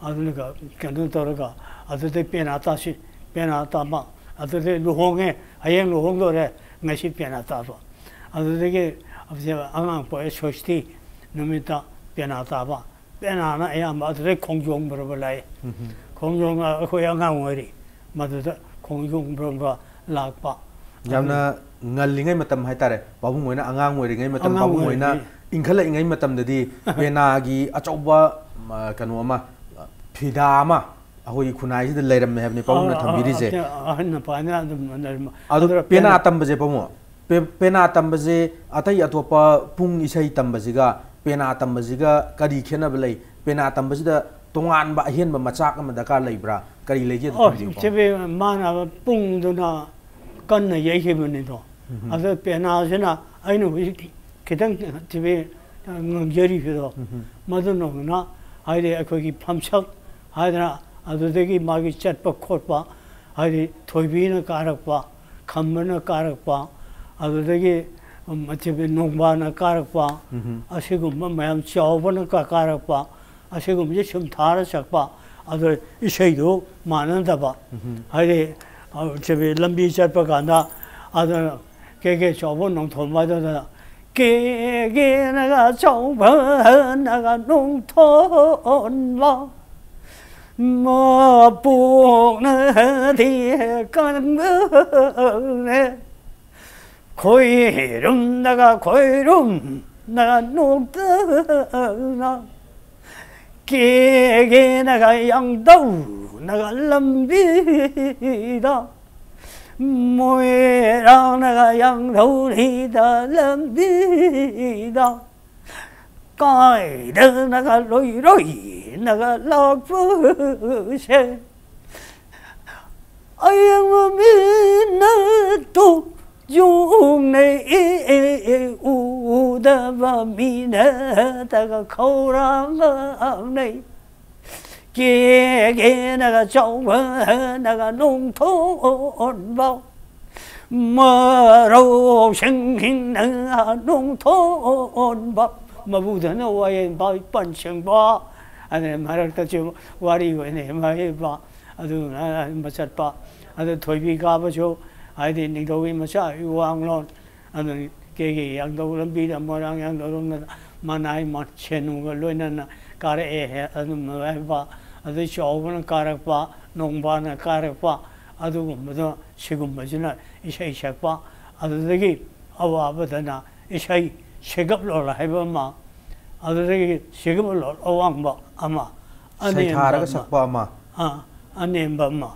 ꯑꯗꯨꯅ ꯀꯩꯅꯣ ꯇꯧꯔꯒ ꯑꯗꯨꯗꯩ ꯄꯦꯅꯥ ꯇꯥꯁꯤ, ꯄꯦꯅꯥ ꯇꯥꯕ꯫ ꯑꯗꯨꯗꯩ ꯂꯨꯍꯣꯡꯉꯦ, ꯍꯌꯦꯡ ꯂꯨꯍꯣꯡꯗꯣꯔꯦ, ꯉꯁꯤ ꯄꯦꯅꯥ ꯇꯥꯕ꯫ ꯑꯗꯨꯗꯒꯤ ꯑꯉꯥꯡ ꯄꯣꯛꯑꯦ, ꯁꯣꯁꯇꯤ ꯅꯨꯃꯤꯠꯇ ꯄꯦꯅꯥ ꯇꯥꯕ꯫ ꯄꯦꯅꯥꯅ ꯑꯌꯥꯝꯕ ꯑꯗꯨꯗꯩ ꯈꯣꯡꯖꯣꯝ ꯄꯔꯕ ꯂꯥꯛꯑꯦ꯫ ꯈꯣꯡꯖꯣꯝ ꯑꯩꯈꯣꯏ ꯑꯉꯥꯡ ꯑꯣꯏꯔꯤ, ꯃꯗꯨꯗ ꯈꯣꯡꯖꯣꯝ ꯄꯔꯕ ꯂꯥꯛꯄ꯫ ꯌꯥꯝꯅ ꯉꯜꯂꯤꯉꯩ ꯃꯇꯝ ꯍꯥꯏꯇꯥꯔꯦ, ꯄꯥꯕꯨꯡ ꯍꯣꯏꯅ ꯑꯉꯥꯡ ꯑꯣꯏꯔꯤꯉꯩ ꯃꯇꯝ, ꯑꯉꯥꯡ ꯄꯥꯕꯨꯡ ꯍꯣꯏꯅ ꯑꯣꯏꯔꯤꯉꯩ꯫ ꯏꯟꯈꯠꯂꯛꯏꯉꯩ ꯃꯇꯝꯗꯗꯤ ꯄꯦꯅꯥꯒꯤ ꯑꯆꯧꯕ, ꯃ, ꯀꯩꯅꯣ ꯑꯃ, ꯐꯤꯗꯥ ꯑꯃ, ꯑꯩꯈꯣꯏꯒꯤ ꯈꯨꯟꯅꯥꯏꯁꯤꯗ ꯂꯩꯔꯝꯃꯦ ꯍꯥꯏꯕꯅꯤ ꯄꯥꯕꯨꯡꯅ ꯊꯝꯕꯤꯔꯤꯁꯦ꯫ ꯑꯍꯟ ꯑꯄꯥꯅ ꯑꯗꯨꯝ ꯂꯩꯔꯝꯕ꯫ ꯑꯗꯨ ꯑꯗꯨꯅ ꯄꯦꯅꯥ ꯇꯝꯕꯁꯦ ꯄꯥꯕꯨꯡ, ꯄꯦ- ꯄꯦꯅꯥ ꯇꯝꯕꯁꯦ ꯑꯇꯩ ꯑꯇꯣꯞꯄ ꯄꯨꯡ ꯏꯁꯩ ꯇꯝꯕꯁꯤꯒ ꯄꯦꯅꯥ ꯇꯝꯕꯁꯤꯒ ꯀꯔꯤ ꯈꯦꯠꯅꯕ ꯂꯩ? ꯄꯦꯅꯥ ꯇꯝꯕꯁꯤꯗ ꯇꯣꯉꯥꯟꯕ ꯑꯍꯦꯟꯕ ꯃꯆꯥꯛ ꯑꯃ ꯗꯔꯀꯥꯔ ꯂꯩꯕ꯭ꯔꯥ? ꯀꯔꯤ ꯂꯩꯒꯦ ꯑꯗꯨ ꯑꯣ, ꯊꯝꯕꯤꯌꯨ ꯄꯥꯕꯨꯡ꯫ ꯁꯤꯕꯤ ꯃꯥꯅ ꯄꯨꯡꯗꯨꯅ ꯀꯟꯅ ꯌꯩꯈꯤꯕꯅꯤꯗꯣ꯫ ꯑꯗꯣ ꯄꯦꯅꯥꯁꯤꯅ ꯑꯩꯅ ꯍꯧꯖꯤꯛ ꯈꯤꯇꯪ ꯁꯤꯕꯤ ꯉꯥꯡꯖꯔꯤꯕꯗꯣ, ꯃꯗꯨꯅ ꯍꯥꯏꯗꯤ ꯑꯩꯈꯣꯏꯒꯤ ꯐꯝꯁꯛ ꯍꯥꯏꯗꯅ ꯑꯗꯨꯗꯒꯤ ꯃꯥꯒꯤ ꯆꯠꯄ ꯈꯣꯠꯄ, ꯍꯥꯏꯗꯤ ꯊꯣꯏꯕꯤꯅ ꯀꯥꯔꯛꯄ, ꯈꯝꯕꯅ ꯀꯥꯔꯛꯄ, ꯑꯗꯨꯗꯒꯤ ꯎꯝ, ꯁꯤꯕꯤ ꯅꯣꯡꯕꯥꯅ ꯀꯥꯔꯛꯄ, ꯑꯁꯤꯒꯨꯝꯕ ꯃꯌꯥꯝ, ꯆꯥꯎꯕꯅ ꯀꯥ- ꯀꯥꯔꯛꯄ, ꯑꯁꯤꯒꯨꯝꯕꯁꯦ ꯁꯨꯝ ꯊꯥꯔ ꯆꯠꯄ꯫ ꯑꯗꯣ ꯏꯁꯩꯗꯨ ꯃꯥꯟꯅꯗꯕ꯫ ꯍꯥꯏꯗꯤ ꯑ, ꯁꯤꯕꯤ ꯂꯝꯕꯤ ꯆꯠꯄ ꯀꯥꯟꯗ ꯑꯗꯨꯅ ꯀꯦ ꯀꯦ ꯆꯥꯎꯕ ꯅꯣꯡꯊꯣꯟꯕ ꯍꯥꯏꯗꯨꯅ ꯀꯦ ꯀꯦꯅꯒ ꯆꯥꯎꯕꯅꯒ ꯅꯣꯡꯊꯣꯟꯕ ꯃꯄꯣꯛꯅꯗꯤ ꯀꯟꯕꯅꯦ꯫ ꯈꯣꯏꯔꯨꯝꯅꯒ ꯈꯣꯏꯔꯨꯝꯅꯒ ꯅꯣꯛꯇꯅ ꯀꯦꯒꯦꯅꯒ ꯌꯥꯡꯗꯧꯅꯒ ꯂꯝꯕꯤꯗ ꯃꯣꯏꯔꯥꯡꯅꯒ ꯌꯥꯡꯗꯧꯔꯤꯗ ꯂꯝꯕꯤꯗ ꯀꯥꯏꯗꯅꯒ ꯂꯣꯏꯔꯣꯏꯅꯒ ꯂꯥꯛꯄꯁꯦ ꯑꯌꯥꯡꯕ ꯃꯤꯅ ꯇꯣ ꯌꯣꯡꯅꯩ ꯎꯗꯕ ꯃꯤꯅ ꯇꯒ ꯈꯧꯔꯥꯡꯅꯩ ꯀꯦꯒꯦꯅꯒ ꯆꯥꯎꯕꯅꯒ ꯅꯣꯡꯊꯣꯟꯕ ꯃꯔꯧꯁꯤꯡꯅ ꯅꯣꯡꯊꯣꯟꯕ ꯃꯕꯨꯗꯅ ꯋꯥꯌꯦꯟꯕ ꯄꯟꯁꯤꯡꯕ ꯑꯗꯩ ꯃꯔꯛꯇꯁꯨ ꯋꯥꯔꯤ ꯑꯣꯏꯅ ꯃꯍꯩꯕ ꯑꯗꯨꯅ ꯆꯠꯄ ꯑꯗꯨ ꯊꯣꯏꯕꯤ ꯀꯥꯕꯁꯨ ꯍꯥꯏꯗꯤ ꯅꯤꯡꯊꯧꯒꯤ ꯃꯆꯥ ꯋꯥꯡꯂꯣꯟ ꯑꯗꯨ ꯀꯦꯒꯦ ꯌꯥꯡꯗꯧ ꯂꯝꯕꯤꯗ ꯃꯣꯏꯔꯥꯡ ꯌꯥꯡꯗꯧ ꯂꯝꯕꯤꯗ ꯃꯅꯥꯏ ꯃ- ꯁꯦꯅꯨꯒ ꯂꯣꯏꯅꯅ ꯀꯥꯔꯛꯑꯦ ꯑꯗꯨꯝ ꯍꯥꯏꯕ ꯑꯗꯩ ꯆꯥꯎꯕꯅ ꯀꯥꯔꯛꯄ ꯅꯣꯡꯕꯥꯅ ꯀꯥꯔꯛꯄ ꯑꯗꯨꯒꯨꯝꯕꯗꯣ ꯁꯤꯒꯨꯝꯕꯁꯤꯅ ꯏꯁꯩ ꯁꯛꯄ ꯑꯗꯨꯗꯒꯤ ꯑꯋꯥꯕꯗꯅ ꯏꯁꯩ ꯁꯤꯒꯞꯂꯣꯜ ꯍꯥꯏꯕ ꯑꯃ ꯑꯗꯨꯗꯒꯤ ꯁꯤꯒꯞꯂꯣꯜ ꯑꯋꯥꯡꯕ ꯑꯃ ꯑꯅꯤ ꯑꯃ ꯁꯩꯊꯥꯔꯒ ꯑꯃ꯫ ꯁꯛꯄ ꯑꯃ꯫ ꯑꯥ, ꯑꯅꯦꯝꯕ ꯑꯃ꯫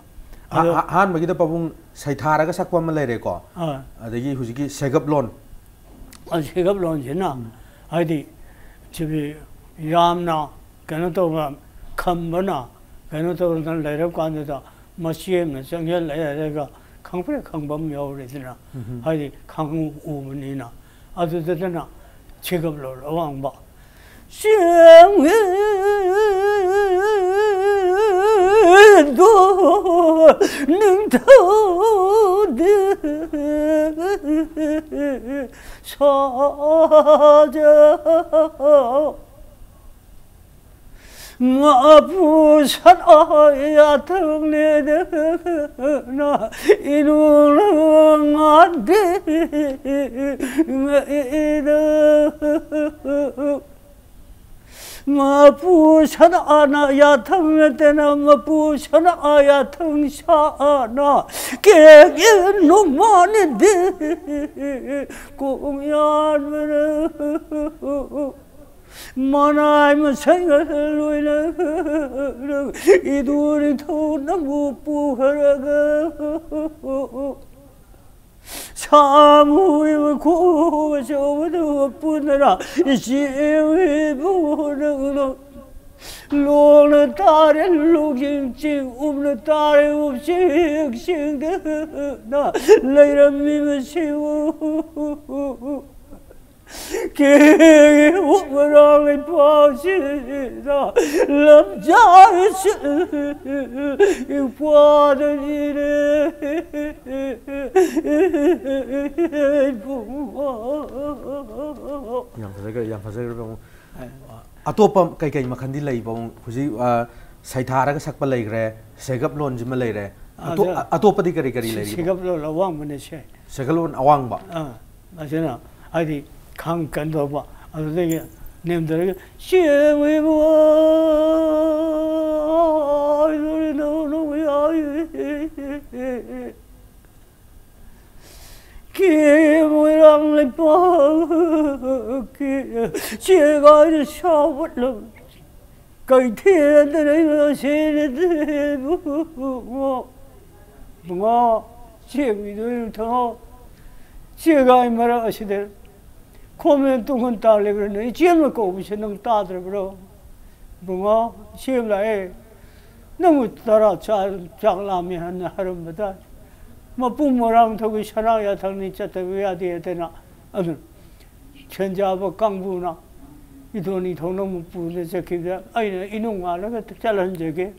ꯑ- ꯑꯗꯣ ꯑ- ꯑꯍꯥꯟꯕꯒꯤꯗ ꯄꯥꯕꯨꯡ ꯁꯩꯊꯥꯔꯒ ꯁꯛꯄ ꯑꯃ ꯂꯩꯔꯦꯀꯣ꯫ ꯑꯥ, ꯑꯗꯒꯤ ꯍꯧꯖꯤꯛꯀꯤ ꯁꯦꯒꯞꯂꯣꯟ꯫ ꯑ, ꯁꯦꯒꯞꯂꯣꯟꯁꯤꯅ ꯍꯥꯏꯗꯤ ꯁꯤꯒꯤ ꯌꯥꯝꯅ ꯀꯩꯅꯣ ꯇꯧꯕ, ꯈꯝꯕꯅ ꯀꯩꯅꯣ ꯇꯧꯗꯅ ꯂꯩꯔꯕ ꯀꯥꯟꯗꯨꯗ ꯃꯆꯦ ꯑꯃꯅ ꯆꯪꯁꯤꯜꯂꯛꯑꯦ꯫ ꯑꯗꯨꯒ ꯈꯪꯄ꯭ꯔꯦꯛ ꯈꯪꯕ ꯑꯃ ꯌꯥꯎꯔꯦꯗꯅ, ꯍꯥꯏꯗꯤ ꯈꯪꯎ ꯎꯕꯅꯤꯅ꯫ ꯑꯗꯨꯗꯅ ꯁꯦꯒꯞꯂꯣꯟ ꯑꯋꯥꯡꯕ꯫ ꯆꯦꯡꯗꯨ ꯅꯤꯡꯊꯧꯗꯤ ꯁꯥꯖ ꯃꯄꯨ ꯁꯅꯥ ꯌꯥꯊꯪꯅꯦꯗꯅ ꯏꯔꯨꯅ ꯉꯥꯟꯗꯦ ꯉꯛꯏꯗ꯫ ꯃꯄꯨ ꯁꯅꯥꯅ ꯌꯥꯊꯪ ꯅꯠꯇꯅ ꯃꯄꯨ ꯁꯅꯥ ꯌꯥꯊꯪ ꯁꯥꯅ ꯀꯦꯛꯏ ꯅꯣꯡꯃꯥꯟꯗꯤ ꯀꯣꯡꯌꯥꯟꯕꯅ꯫ ꯃꯅꯥꯏ ꯃꯁꯤꯡꯒ ꯂꯣꯏꯅ ꯏꯗꯨ ꯅꯤꯡꯊꯧ ꯅꯪꯕꯨ ꯄꯨꯈ꯭ꯔꯒ ꯁꯥꯃꯨ ꯃꯈꯣꯡ ꯑꯆꯧꯕꯗꯨ ꯄꯨꯟꯗꯅ ꯏꯆꯦ ꯏꯕꯨꯡ ꯅꯪꯅ ꯂꯣꯡꯅ ꯇꯥꯔꯦ ꯂꯣꯡꯖꯤꯡ ꯆꯤꯡ ꯎꯞꯅ ꯇꯥꯔꯦ ꯎꯞꯆꯤꯡ ꯆꯤꯡꯗꯅ ꯂꯩꯔꯝꯃꯤꯕꯁꯤꯕꯨ ꯀꯦꯒꯤ ꯎꯃꯔꯥꯡ ꯂꯩꯄꯥꯛꯁꯤꯗ ꯂꯝꯖꯥꯏꯁꯤ ꯏꯄꯥꯗꯅꯤꯅꯦ ꯏꯕꯨꯡꯉꯣ꯫ ꯌꯥꯝ ꯐꯖꯈ꯭ꯔꯦ, ꯌꯥꯝ ꯐꯖꯈ꯭ꯔꯦ ꯄꯥꯕꯨꯡ꯫ ꯑꯇꯣꯞꯄ ꯀꯩꯀꯩ ꯃꯈꯜꯗꯤ ꯂꯩ ꯄꯥꯕꯨꯡ? ꯍꯧꯖꯤꯛ ꯑ, ꯁꯩꯊꯥꯔꯒ ꯁꯛꯄ ꯂꯩꯈ꯭ꯔꯦ, ꯁꯦꯒꯞꯂꯣꯟꯁꯤꯃ ꯂꯩꯔꯦ꯫ ꯑꯇꯣ- ꯑꯗ ꯑꯇꯣꯞꯄꯗꯤ ꯀꯔꯤ ꯀꯔꯤ ꯂꯩꯔꯤ? ꯁꯦꯒꯞꯂꯣꯟ ꯑꯋꯥꯡꯕꯅꯦ ꯁꯦ꯫ ꯁꯦꯒꯞꯂꯣꯟ ꯑꯋꯥꯡꯕ꯫ ꯑꯥ, ꯑꯁꯤꯅ ꯍꯥꯏꯗꯤ ꯈꯥꯡ ꯀꯟꯗꯧꯕ꯫ ꯑꯗꯨꯗꯒꯤ ꯅꯦꯝꯊꯔꯒ ꯆꯦꯡ ꯏꯕꯨ ꯀꯦ ꯃꯣꯏꯔꯥꯡ ꯂꯩꯄꯥꯛꯀꯤ ꯆꯦꯒꯥꯏꯅ ꯁꯥꯎꯒꯠꯂꯕ ꯀꯩꯊꯦꯜꯗ ꯂꯩꯕ ꯁꯤꯔꯗꯤ ꯏꯕꯨꯡꯉꯣ, ꯏꯕꯨꯡꯉꯣ, ꯆꯦꯡꯒꯤꯗꯨ ꯊꯛꯑꯣ꯫ ꯆꯦꯒꯥꯏ ꯃꯔꯛ ꯑꯁꯤꯗ ꯈꯣꯝꯂꯦꯟ ꯇꯨꯡꯍꯟ ꯇꯥꯜꯂꯤꯕ꯭ꯔꯥ? ꯅꯣꯏ ꯏꯆꯦꯝꯅ ꯀꯧꯕꯁꯦ ꯅꯪ ꯇꯥꯗ꯭ꯔꯕ꯭ꯔꯣ? ꯏꯕꯨꯡꯉꯣ, ꯏꯆꯦꯝ ꯂꯥꯛꯑꯦ꯫ ꯅꯪꯕꯨ ꯇꯔꯥ ꯆꯥ-, ꯆꯥꯛ ꯂꯥꯝꯃꯦ ꯍꯥꯏꯅ ꯍꯥꯏꯔꯝꯕꯗ, ꯃꯄꯨ ꯃꯣꯏꯔꯥꯡꯊꯧꯒꯤ ꯁꯅꯥ ꯌꯥꯊꯪꯅꯤ, ꯆꯠꯇꯕ ꯌꯥꯗꯦ ꯍꯥꯏꯗꯅ, ꯑꯗꯨ ꯁꯦꯟꯖꯥꯕ ꯀꯥꯡꯕꯨꯅ ꯏꯊꯣꯟ ꯏꯊꯧ ꯅꯪꯕꯨ ꯄꯨꯗꯨꯅ ꯆꯠꯈꯤꯕꯗ ꯑꯩꯅ ꯏꯅꯨꯡ ꯉꯥꯜꯂꯒ ꯆꯠꯍꯟꯖꯒꯦ꯫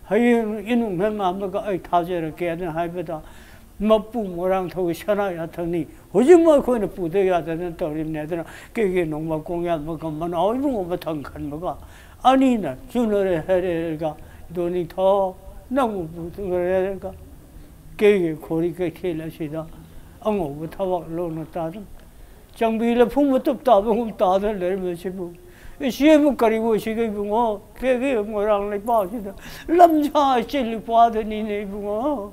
ꯍꯌꯦꯡ ꯏꯅꯨꯡ ꯍꯦꯛ ꯉꯥꯟꯕꯒ ꯑꯩ ꯊꯥꯖꯔꯛꯀꯦ ꯑꯗꯨꯅ ꯍꯥꯏꯕꯗ, ꯃꯄꯨ ꯃꯣꯏꯔꯥꯡꯊꯧꯒꯤ ꯁꯅꯥ ꯌꯥꯊꯪꯅꯤ ꯍꯧꯖꯤꯛꯃꯛ ꯑꯩꯈꯣꯏꯅ ꯄꯨꯗ ꯌꯥꯗꯗꯅ ꯇꯧꯔꯤꯕꯅꯤ꯫ ꯑꯗꯨꯅ ꯀꯦꯒꯦ ꯅꯣꯡꯃ ꯀꯣꯡꯌꯥꯟꯕꯒ ꯃꯅꯥꯎ ꯏꯕꯨꯡꯉꯣ ꯃꯊꯪ ꯈꯟꯕꯒ ꯑꯅꯤꯅ ꯆꯨꯅꯔꯦ ꯍꯥꯏꯔꯦꯔꯒ, ꯏꯊꯣꯟ ꯏꯊꯧ ꯅꯪꯕꯨ ꯄꯨꯗꯨꯅ ꯀꯦꯒꯦ ꯈꯣꯔꯤ ꯀꯩꯊꯦꯜ ꯑꯁꯤꯗ ꯑꯉꯧꯕ ꯊꯕꯥꯛ ꯂꯣꯟꯅ ꯇꯥꯗꯨꯅ ꯆꯪꯕꯤ ꯂꯐꯨ ꯃꯇꯨꯞ ꯇꯥꯕꯒꯨꯝ ꯇꯥꯗꯅ ꯂꯩꯔꯝꯃꯤꯁꯤꯕꯨ, ꯏꯆꯦꯕꯨ ꯀꯔꯤ ꯑꯣꯏꯁꯤꯒꯦ ꯏꯕꯨꯡꯉꯣ? ꯀꯦꯒꯦ ꯃꯣꯏꯔꯥꯡ ꯂꯩꯄꯥꯛꯁꯤꯗ ꯂꯝꯖꯥ ꯆꯦꯜꯂꯤ ꯄꯥꯗꯅꯤꯅꯦ ꯏꯕꯨꯡꯉꯣ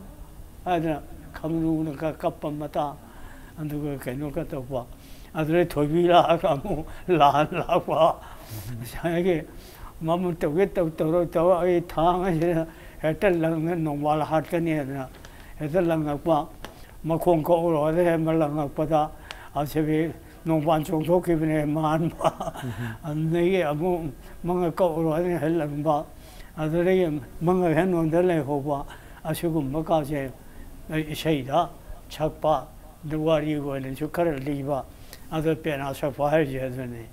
ꯍꯥꯏꯗꯅ ꯈꯝꯅꯨꯅ ꯀ-, ꯀꯞꯄ ꯃꯇꯥ, ꯑꯗꯨꯒ ꯀꯩꯅꯣꯒ ꯇꯧꯕ, ꯑꯗꯨꯗꯩ ꯊꯣꯏꯕꯤ ꯂꯥꯛꯑꯒ ꯑꯃꯨꯛ ꯂꯥꯟ ꯂꯥꯛꯄ꯫ ꯉꯁꯥꯏꯒꯤ ꯃꯃꯨꯠ ꯇꯧꯒꯦ ꯇꯧ ꯇꯧꯔ ꯇꯧꯔ ꯑꯩ ꯊꯥꯡ ꯑꯁꯤꯗ ꯍꯦꯛꯇ ꯂꯪꯉ ꯅꯣꯡꯕꯥꯜ ꯍꯥꯠꯀꯅꯤ ꯍꯥꯏꯗꯅ ꯍꯦꯛꯇ ꯂꯪꯉꯛꯄ꯫ ꯃꯈꯣꯡ ꯀꯛꯎꯔꯣ ꯍꯥꯏꯗꯅ ꯍꯦꯛ ꯂꯪꯉꯛꯄꯗ ꯑꯁꯤꯒꯤ ꯅꯣꯡꯕꯥꯜ ꯆꯣꯡꯊꯣꯛꯈꯤꯕꯅꯦ ꯃꯥꯟꯕ꯫ ꯑꯗꯨꯗꯒꯤ ꯑꯃꯨꯛ ꯃꯉꯛ ꯀꯛꯎꯔꯣ ꯍꯥꯏꯅ ꯍꯦꯛ ꯂꯪꯕ꯫ ꯑꯗꯨꯗꯒꯤ ꯃꯉꯛ ꯍꯦꯛ ꯅꯣꯟꯗ ꯂꯩꯍꯧꯕ꯫ ꯑꯁꯤꯒꯨꯝꯕ ꯀꯥꯁꯦ ꯑꯩ ꯏꯁꯩꯗ ꯁꯛꯄ, ꯑꯗꯨ ꯋꯥꯔꯤ ꯑꯣꯏꯅꯁꯨ ꯈꯔ ꯂꯤꯕ꯫ ꯑꯗꯣ ꯄꯦꯅꯥ ꯁꯛꯄ ꯍꯥꯏꯔꯤꯁꯦ ꯑꯗꯨꯅꯤ꯫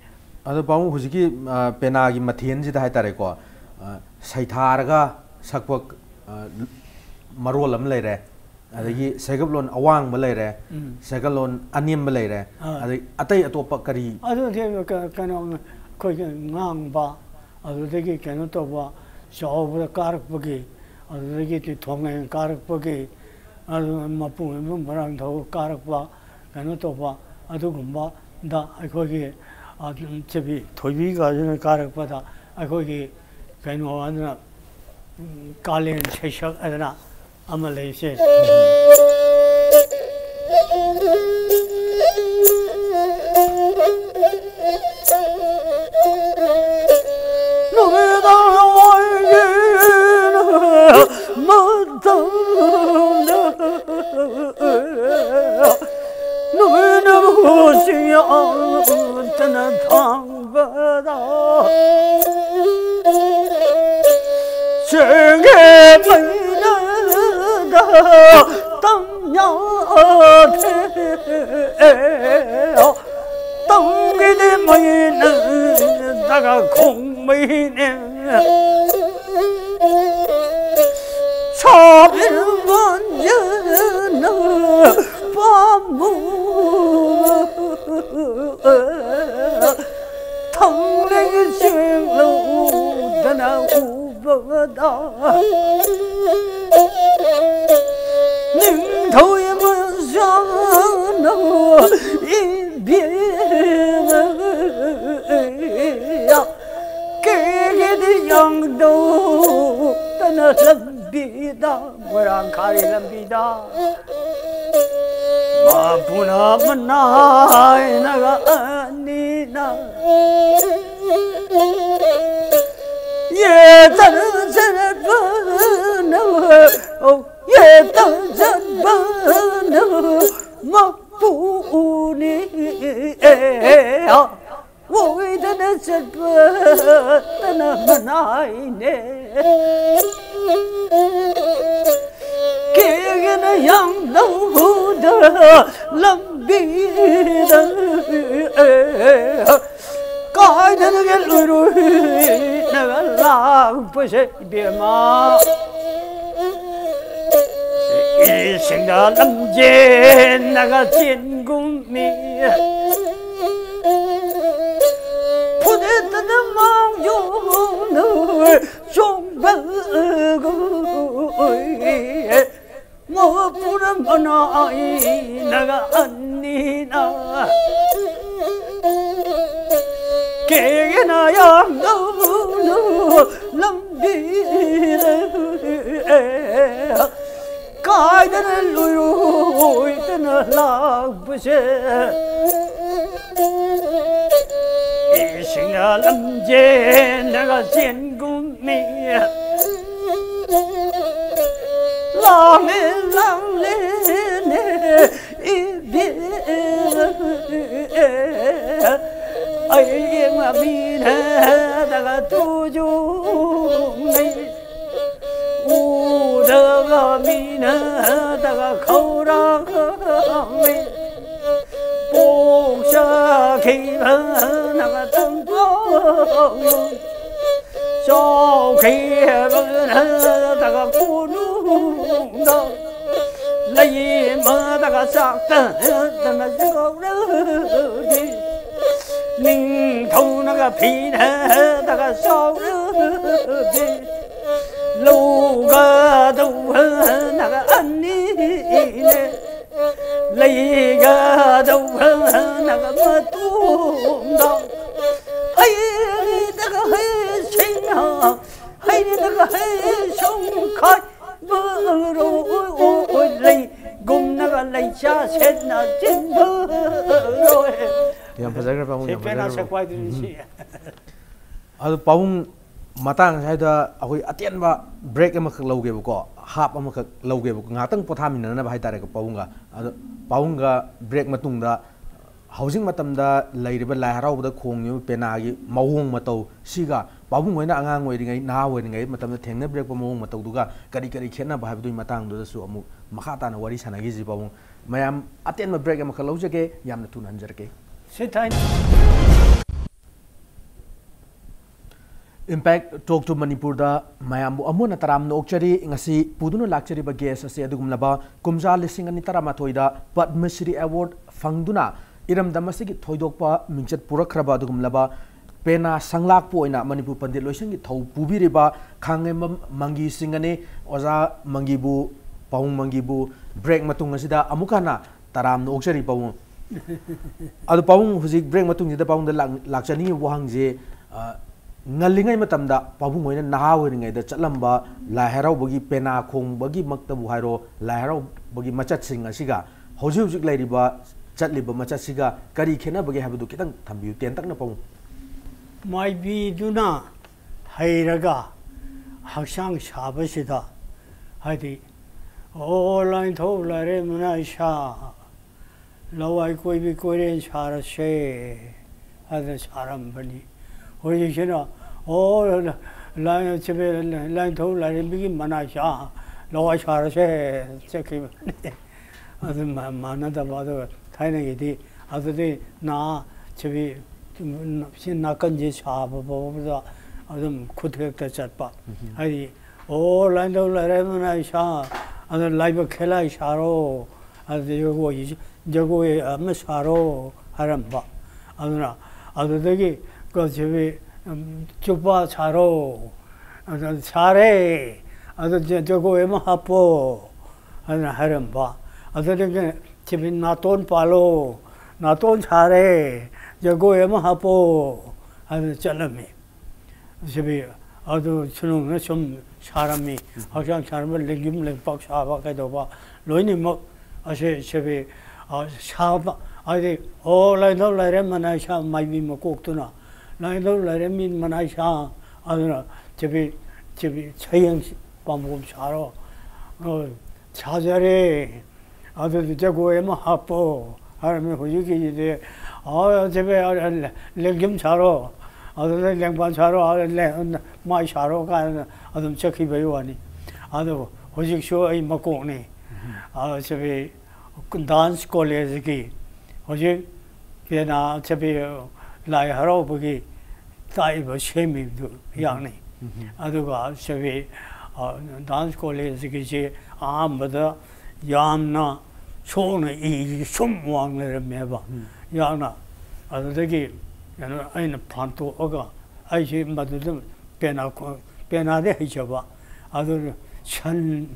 ꯑꯗꯣ ꯄꯥꯕꯨꯡ ꯍꯧꯖꯤꯛꯀꯤ, ꯑ, ꯄꯦꯅꯥꯒꯤ ꯃꯊꯦꯜꯁꯤꯗ ꯍꯥꯏꯇꯥꯔꯦꯀꯣ, ꯑ, ꯁꯩꯊꯥꯔꯒ ꯁꯛꯄ, ꯑ, ꯃꯔꯣꯜ ꯑꯃ ꯂꯩꯔꯦ, ꯑꯗꯒꯤ ꯁꯩꯒꯞꯂꯣꯟ ꯑꯋꯥꯡꯕ ꯂꯩꯔꯦ, ꯎꯝ꯫ ꯁꯩꯒꯞꯂꯣꯟ ꯑꯅꯦꯝꯕ ꯂꯩꯔꯦ, ꯑꯥ꯫ ꯑꯗꯩ ꯑꯇꯩ ꯑꯇꯣꯞꯄ ꯀꯔꯤ? ꯑꯗꯨꯗꯤ ꯀ-, ꯀꯩꯅꯣ, ꯑꯩꯈꯣꯏꯒꯤ ꯉꯥꯡꯕ, ꯑꯗꯨꯗꯒꯤ ꯀꯩꯅꯣ ꯇꯧꯕ, ꯆꯥꯎꯕꯗ ꯀꯥꯔꯛꯄꯒꯤ, ꯑꯗꯨꯗꯒꯤꯗꯤ ꯊꯣꯡꯉꯦꯟ ꯀꯥꯔꯛꯄꯒꯤ, ꯑꯗꯨ ꯃꯄꯨ ꯏꯕꯨꯡ ꯃꯣꯏꯔꯥꯡꯊꯧ ꯀꯥꯔꯛꯄ, ꯀꯩꯅꯣ ꯇꯧꯕ, ꯑꯗꯨꯒꯨꯝꯕꯗ ꯑꯩꯈꯣꯏꯒꯤ, ꯑ, ꯆꯦꯕꯤ ꯊꯣꯏꯕꯤꯒꯁꯤꯅ ꯀꯥꯔꯛꯄꯗ ꯑꯩꯈꯣꯏꯒꯤ ꯀꯩꯅꯣ ꯑꯗꯨꯅ, ꯎꯝ, ꯀꯥꯂꯦꯟ ꯁꯩꯁꯛ ꯑꯗꯨꯅ ꯑꯃ ꯂꯩꯁꯦ꯫ ꯅꯨꯃꯤꯠ ꯅꯨꯃꯤꯠꯅꯕꯨ ꯁꯤꯌꯥꯟꯇꯅ ꯊꯥꯡꯕꯗ ꯆꯦꯡꯒꯦ ꯃꯩꯅꯗ ꯇꯝ ꯌꯥꯊꯦ꯫ ꯇꯝꯒꯤꯗꯤ ꯃꯩꯅꯗꯒ ꯈꯣꯡꯃꯩꯅꯦ꯫ ꯁꯥꯕꯤꯔ ꯃꯟꯖꯅ ꯄꯥꯝꯃꯨ ꯊꯝꯂꯒ ꯆꯦꯡꯂꯧꯗꯅ ꯎꯕꯗ ꯅꯤꯡꯊꯧ ꯃꯆꯥꯅ ꯏꯕꯦꯝꯃ ꯀꯦꯒꯦꯗꯤ ꯌꯥꯡꯗꯧꯗꯅ ꯂꯝꯕꯤꯗ ꯃꯣꯏꯔꯥꯡ ꯈꯥꯔꯤ ꯂꯝꯕꯤꯗ ꯃꯄꯨꯅ ꯃꯅꯥꯏꯅꯒ ꯑꯅꯤꯅ ꯌꯦꯇꯅ ꯆꯠꯄꯅ ꯌꯦꯇꯅ ꯆꯠꯄꯅ ꯃꯄꯨꯅꯤ꯫ ꯑꯣꯏꯗꯅ ꯆꯠꯄꯇꯅ ꯃꯅꯥꯏꯅꯦ꯫ ꯀꯦꯒꯅ ꯌꯥꯝꯗꯧꯗ ꯂꯝꯕꯤꯗ ꯀꯥꯏꯗꯅꯒ ꯂꯣꯏꯔꯣꯏꯅꯒ ꯂꯥꯛꯄꯁꯦ ꯏꯕꯦꯝꯃ꯫ ꯏꯁꯤꯡꯗ ꯂꯝꯖꯦꯟꯅꯒ ꯆꯦꯟꯒꯨꯝꯃꯤ꯫ ꯐꯨꯗꯦꯠꯇꯅ ꯃꯥꯡꯖꯧꯅ ꯆꯣꯡꯕꯒꯨꯝ ꯃꯄꯨꯔꯝꯕꯅ ꯑꯩꯅꯒ ꯑꯅꯤꯅ ꯀꯦꯒꯦꯅ ꯌꯥꯝꯗꯧꯅ ꯂꯝꯕꯤꯗ ꯀꯥꯏꯗꯅ ꯂꯣꯏꯔꯣꯏꯗꯅ ꯂꯥꯛꯄꯁꯦ ꯏꯁꯤꯡꯅ ꯂꯝꯖꯦꯟꯅꯒ ꯆꯦꯟꯒꯨꯝꯃꯤ꯫ ꯂꯥꯡꯂꯦ ꯂꯥꯡꯂꯦꯅꯦ ꯃꯤꯅꯗꯒ ꯇꯨꯖꯨꯡꯅꯩ ꯎꯗꯒ ꯃꯤꯅꯗꯒ ꯈꯧꯔꯥꯡꯅꯩ ꯄꯣꯛꯆꯈꯤꯕꯅꯒ ꯇꯝꯄꯥꯛ ꯆꯥꯎꯈꯤꯕꯅꯗꯒ ꯀꯣꯅꯨꯡꯗ ꯂꯩꯃꯗꯒ ꯆꯥꯛꯇꯅ ꯆꯥꯎꯔꯒꯦ ꯅꯤꯡꯊꯧꯅꯒ ꯐꯤꯅꯗꯒ ꯆꯥꯎꯔꯒꯦ ꯂꯧꯒꯗꯧꯕꯅꯒ ꯑꯅꯤꯅꯦ ꯂꯩꯒꯗꯧꯕꯅꯒ ꯃꯇꯨꯡꯗ ꯍꯩꯗꯒ ꯍꯩꯁꯤꯡꯅ ꯍꯩꯗꯒ ꯍꯩꯁꯨꯡꯈꯥꯏ ꯕꯔꯣꯏ ꯂꯩꯒꯨꯝꯅꯒ ꯂꯩꯆꯥ ꯁꯦꯠꯅ ꯆꯤꯟꯕꯔꯣꯏ꯫ ꯌꯥꯝ ꯐꯖꯈ꯭ꯔꯦ ꯄꯥꯕꯨꯡ, ꯁꯤ ꯌꯥꯝ ꯄꯦꯅꯥ ꯐꯖꯈ꯭ꯔꯦ꯫ ꯁꯛꯄ ꯍꯥꯏꯗꯨꯅꯤ ꯁꯤ꯫ ꯑꯗꯨ ꯄꯥꯕꯨꯡ, ꯃꯇꯥꯡ ꯑꯁ꯭ꯋꯥꯏꯗ ꯑꯩꯈꯣꯏ ꯑꯇꯦꯟꯕ ꯕ꯭ꯔꯦꯛ ꯑꯃꯈꯛ ꯂꯧꯒꯦꯕꯀꯣ, ꯍꯥꯞ ꯑꯃꯈꯛ ꯂꯧꯒꯦꯕꯀꯣ, ꯉꯥꯏꯍꯥꯛꯇꯪ ꯄꯣꯊꯥꯃꯤꯟꯅꯅꯕ ꯍꯥꯏꯇꯥꯔꯦꯀꯣ ꯄꯥꯕꯨꯡꯒ꯫ ꯑꯗꯣ ꯄꯥꯕꯨꯡꯒ ꯕ꯭ꯔꯦꯛ ꯃꯇꯨꯡꯗ ꯍꯧꯖꯤꯛ ꯃꯇꯝꯗ ꯂꯩꯔꯤꯕ ꯂꯥꯏ ꯍꯔꯥꯎꯕꯗ ꯈꯣꯡꯉꯤꯕ ꯄꯦꯅꯥꯒꯤ ꯃꯑꯣꯡ ꯃꯇꯧ ꯁꯤꯒ ꯄꯥꯕꯨꯡ ꯍꯣꯏꯅ ꯑꯉꯥꯡ ꯑꯣꯏꯔꯤꯉꯩ, ꯅꯍꯥ ꯑꯣꯏꯔꯤꯉꯩ ꯃꯇꯝꯗ ꯊꯦꯡꯅꯕꯤꯔꯛꯄ ꯃꯑꯣꯡ ꯃꯇꯧꯗꯨꯒ ꯀꯔꯤ ꯀꯔꯤ ꯈꯦꯠꯅꯕ ꯍꯥꯏꯕꯗꯨꯒꯤ ꯃꯇꯥꯡꯗꯨꯗꯁꯨ ꯑꯃꯨꯛ ꯃꯈꯥ ꯇꯥꯅ ꯋꯥꯔꯤ ꯁꯥꯟꯅꯈꯤꯁꯤ ꯄꯥꯕꯨꯡ꯫ ꯃꯌꯥꯝ ꯑꯇꯦꯟꯕ ꯕ꯭ꯔꯦꯛ ꯑꯃꯈꯛ ꯂꯧꯖꯒꯦ, ꯌꯥꯝꯅ ꯊꯨꯅ ꯍꯟꯖꯔꯛꯀꯦ꯫ ꯁꯤ ꯊꯥꯏꯅ Impact Talk to ꯃꯅꯤꯄꯨꯔꯗ ꯃꯌꯥꯝꯕꯨ ꯑꯃꯨꯛ ꯍꯟꯅ ꯇꯔꯥꯝꯅ ꯑꯣꯛꯆꯔꯤ꯫ ꯉꯁꯤ ꯄꯨꯗꯨꯅ ꯂꯥꯛꯆꯔꯤꯕ ꯒꯦꯁ ꯑꯁꯤ ꯑꯗꯨꯒꯨꯝꯂꯕ ꯀꯨꯝꯖꯥ ꯂꯤꯁꯤꯡ ꯑꯅꯤ ꯇꯔꯥꯃꯥꯊꯣꯏꯗ ꯄꯗꯃ ꯁ꯭ꯔꯤ ꯑꯦꯋꯥꯔꯗ ꯐꯪꯗꯨꯅ ꯏꯔꯝꯗꯝ ꯑꯁꯤꯒꯤ ꯊꯣꯏꯗꯣꯛꯄ ꯃꯤꯡꯆꯠ ꯄꯨꯔꯛꯈ꯭ꯔꯕ ꯑꯗꯨꯒꯨꯝꯂꯕ ꯄꯦꯅꯥ ꯁꯪꯂꯥꯛꯄ ꯑꯣꯏꯅ ꯃꯅꯤꯄꯨꯔ ꯄꯟꯗꯤꯠ ꯂꯣꯏꯁꯪꯒꯤ ꯊꯧ ꯄꯨꯕꯤꯔꯤꯕ ꯈꯥꯡꯉꯦꯝꯕꯝ ꯃꯪꯒꯤ ꯁꯤꯡ ꯑꯅꯤ꯫ ꯑꯣꯖꯥ ꯃꯪꯒꯤꯕꯨ, ꯄꯥꯕꯨꯡ ꯃꯪꯒꯤꯕꯨ ꯕ꯭ꯔꯦꯛ ꯃꯇꯨꯡ ꯑꯁꯤꯗ ꯑꯃꯨꯛ ꯍꯟꯅ ꯇꯔꯥꯝꯅ ꯑꯣꯛꯆꯔꯤ ꯄꯥꯕꯨꯡ꯫ ꯑꯗꯨ ꯄꯥꯕꯨꯡ, ꯍꯧꯖꯤꯛ ꯕ꯭ꯔꯦꯛ ꯃꯇꯨꯡꯁꯤꯗ ꯄꯥꯕꯨꯡꯗ ꯂꯥꯛ-, ꯂꯥꯛꯆꯅꯤꯡꯉꯤꯕ ꯋꯥꯍꯪꯁꯦ, ꯑ, ꯉꯜꯂꯤꯉꯩ ꯃꯇꯝꯗ ꯄꯥꯕꯨꯡ ꯍꯣꯏꯅ ꯅꯍꯥ ꯑꯣꯏꯔꯤꯉꯩꯗ ꯆꯠꯂꯝꯕ ꯂꯥꯏ ꯍꯔꯥꯎꯕꯒꯤ ꯄꯦꯅꯥ ꯈꯣꯡꯕꯒꯤꯃꯛꯇꯕꯨ ꯍꯥꯏꯔꯣ, ꯂꯥꯏ ꯍꯔꯥꯎꯕꯒꯤ ꯃꯆꯠꯁꯤꯡ ꯑꯁꯤꯒ ꯍꯧꯖꯤꯛ ꯍꯧꯖꯤꯛ ꯂꯩꯔꯤꯕ, ꯆꯠꯂꯤꯕ ꯃꯆꯠꯁꯤꯒ ꯀꯔꯤ ꯈꯦꯠꯅꯕꯒꯦ ꯍꯥꯏꯕꯗꯨ ꯈꯤꯇꯪ ꯊꯝꯕꯤꯌꯨ, ꯇꯦꯟꯇꯛꯅ ꯄꯥꯕꯨꯡ꯫ ꯃꯥꯏꯕꯤꯗꯨꯅ ꯍꯩꯔꯒ ꯍꯛꯆꯥꯡ ꯁꯥꯕꯁꯤꯗ, ꯍꯥꯏꯗꯤ, "ꯑꯣ ꯂꯥꯏꯅꯤꯡꯊꯧ ꯂꯥꯏꯔꯦꯝꯕꯅ ꯏꯁꯥ ꯂꯋꯥꯏ ꯀꯣꯏꯕꯤ ꯀꯣꯏꯔꯦꯟ ꯁꯥꯔꯁꯦ" ꯑꯗꯨ ꯁꯥꯔꯝꯕꯅꯤ꯫ ꯍꯧꯖꯤꯛꯁꯤꯅ, ꯑꯣ, ꯂꯥꯏ-, ꯁꯤꯕꯤ-, ꯂꯥꯏꯅꯤꯡꯊꯧ ꯂꯥꯏꯔꯦꯝꯕꯤꯒꯤ ꯃꯅꯥꯏ ꯁꯥ, ꯂꯋꯥꯏ ꯁꯥꯔꯁꯦ ꯆꯠꯈꯤꯕꯅꯤ꯫ ꯑꯗꯨ ꯃꯥ-, ꯃꯥꯟꯅꯗꯕ, ꯑꯗꯨꯒ ꯊꯥꯏꯅꯒꯤꯗꯤ ꯑꯗꯨꯗꯤ ꯅꯥ ꯁꯤꯕꯤ-, ꯁꯤ ꯅꯥꯀꯟꯁꯤ ꯁꯥꯕ ꯐꯥꯎꯕꯗ ꯑꯗꯨꯝ ꯈꯨꯠ ꯍꯦꯛꯇ ꯆꯠꯄ꯫ ꯎꯝ꯫ ꯍꯥꯏꯗꯤ, "ꯑꯣ, ꯂꯥꯏꯅꯤꯡꯊꯧ ꯂꯥꯏꯔꯦꯝꯕꯤ ꯃꯅꯥꯏ ꯁꯥ, ꯑꯗ ꯂꯥꯏꯕꯛ ꯈꯦꯂꯥꯏ ꯁꯥꯔꯣ, ꯑꯗ ꯖꯒꯣꯏ, ꯖꯒꯣꯏ ꯑꯃ ꯁꯥꯔꯣ" ꯍꯥꯏꯔꯝꯕ꯫ ꯑꯗꯨꯅ ꯑꯗꯨꯗꯒꯤ ꯀ-, ꯁꯤꯕꯤ, ꯎꯝ, "ꯆꯨꯄꯥ ꯁꯥꯔꯣ", ꯑꯗ "ꯁꯥꯔꯦ, ꯑꯗꯨ ꯖ-, ꯖꯒꯣꯏ ꯑꯃ ꯍꯥꯞꯄꯣ" ꯍꯥꯏꯅ ꯍꯥꯏꯔꯝꯕ꯫ ꯑꯗꯨꯗꯒꯤ ꯁꯤꯕꯤ "ꯅꯥꯇꯣꯟ ꯄꯥꯜꯂꯣ, ꯅꯥꯇꯣꯟ ꯁꯥꯔꯦ, ꯖꯒꯣꯏ ꯑꯃ ꯍꯥꯞꯄꯣ" ꯍꯥꯏꯅ ꯆꯠꯂꯝꯃꯤ꯫ ꯁꯤꯕꯤ ꯑꯗꯨ ꯁꯨꯅꯨꯡꯅ ꯁꯨꯝ ꯁꯥꯔꯝꯃꯤ꯫ ꯎꯝ꯫ ꯍꯛꯆꯥꯡ ꯁꯥꯔꯝꯕ, ꯂꯦꯡꯖꯨꯝ ꯂꯦꯡꯄꯥꯛ ꯁꯥꯕ ꯀꯩꯗꯧꯕ ꯂꯣꯏꯅꯃꯛ ꯑꯁꯦ ꯁꯤꯕꯤ, ꯑ, ꯁꯥꯕ ꯍꯥꯏꯗꯤ, "ꯑꯣ, ꯂꯥꯏꯅꯤꯡꯊꯧ ꯂꯥꯏꯔꯦꯝꯕꯤ ꯃꯅꯥꯏ ꯁꯥ", ꯃꯥꯏꯕꯤ ꯃꯀꯣꯛꯇꯨꯅ, "ꯂꯥꯏꯅꯤꯡꯊꯧ ꯂꯥꯏꯔꯦꯝꯕꯤ ꯃꯅꯥꯏ ꯁꯥ", ꯑꯗꯨꯅ ꯁꯤꯕꯤ, ꯁꯤꯕꯤ ꯁꯌꯦꯡ ꯄꯥꯝꯕꯣꯝ ꯁꯥꯔꯣ, ꯑ, "ꯁꯥꯖꯔꯦ, ꯑꯗꯨꯗꯤ ꯖꯒꯣꯏ ꯑꯃ ꯍꯥꯞꯄꯣ" ꯍꯥꯏꯔꯝꯃꯤ꯫ ꯍꯧꯖꯤꯛꯀꯤꯁꯤꯗꯤ, "ꯑ, ꯁꯤꯕꯤ, ꯑ, ꯂꯦꯡꯖꯨꯝ ꯁꯥꯔꯣ, ꯑꯗꯨꯗ ꯂꯦꯡꯕꯥꯟ ꯁꯥꯔꯣ, ꯑ, ꯂꯦ-, ꯃꯥꯏ ꯁꯥꯔꯣ" ꯀꯥꯏꯅ ꯑꯗꯨꯝ ꯆꯠꯈꯤꯕꯒꯤ ꯋꯥꯅꯤ꯫ ꯑꯗꯨ ꯍꯧꯖꯤꯛꯁꯨ ꯑꯩ ꯃꯀꯣꯛꯅꯤ꯫ ꯎꯝ꯫ ꯑ, ꯁꯤꯕꯤ ꯗꯥꯟꯁ ꯀꯣꯂꯦꯖꯀꯤ ꯍꯧꯖꯤꯛ ꯄꯦꯅꯥ ꯆꯠꯄꯤ ꯂꯥꯏ ꯍꯔꯥꯎꯕꯒꯤ ꯇꯥꯛꯏꯕ ꯁꯦꯝꯃꯤꯕꯗꯨ ꯌꯥꯡꯅꯩ꯫ ꯎꯝ꯫ ꯑꯗꯨꯒ ꯆꯠꯄꯤ, ꯑ, ꯗꯥꯟꯁ ꯀꯣꯂꯦꯖꯀꯤꯁꯤ ꯑꯍꯥꯟꯕꯗ ꯌꯥꯝꯅ ꯁꯣꯛꯅ ꯏ ꯁꯨꯝ ꯋꯥꯡꯅꯔꯝꯃꯦꯕ꯫ ꯎꯝ꯫ ꯌꯥꯝꯅ ꯑꯗꯨꯗꯒꯤ ꯀꯩꯅꯣ ꯑꯩꯅ ꯐꯥꯟꯇꯣꯛꯑꯒ ꯑꯩꯁꯤ ꯃꯗꯨꯗ ꯄꯦꯅꯥ ꯈꯣ-, ꯄꯦꯅꯥꯗꯤ ꯍꯩꯖꯕ꯫ ꯑꯗꯨ ꯁꯟ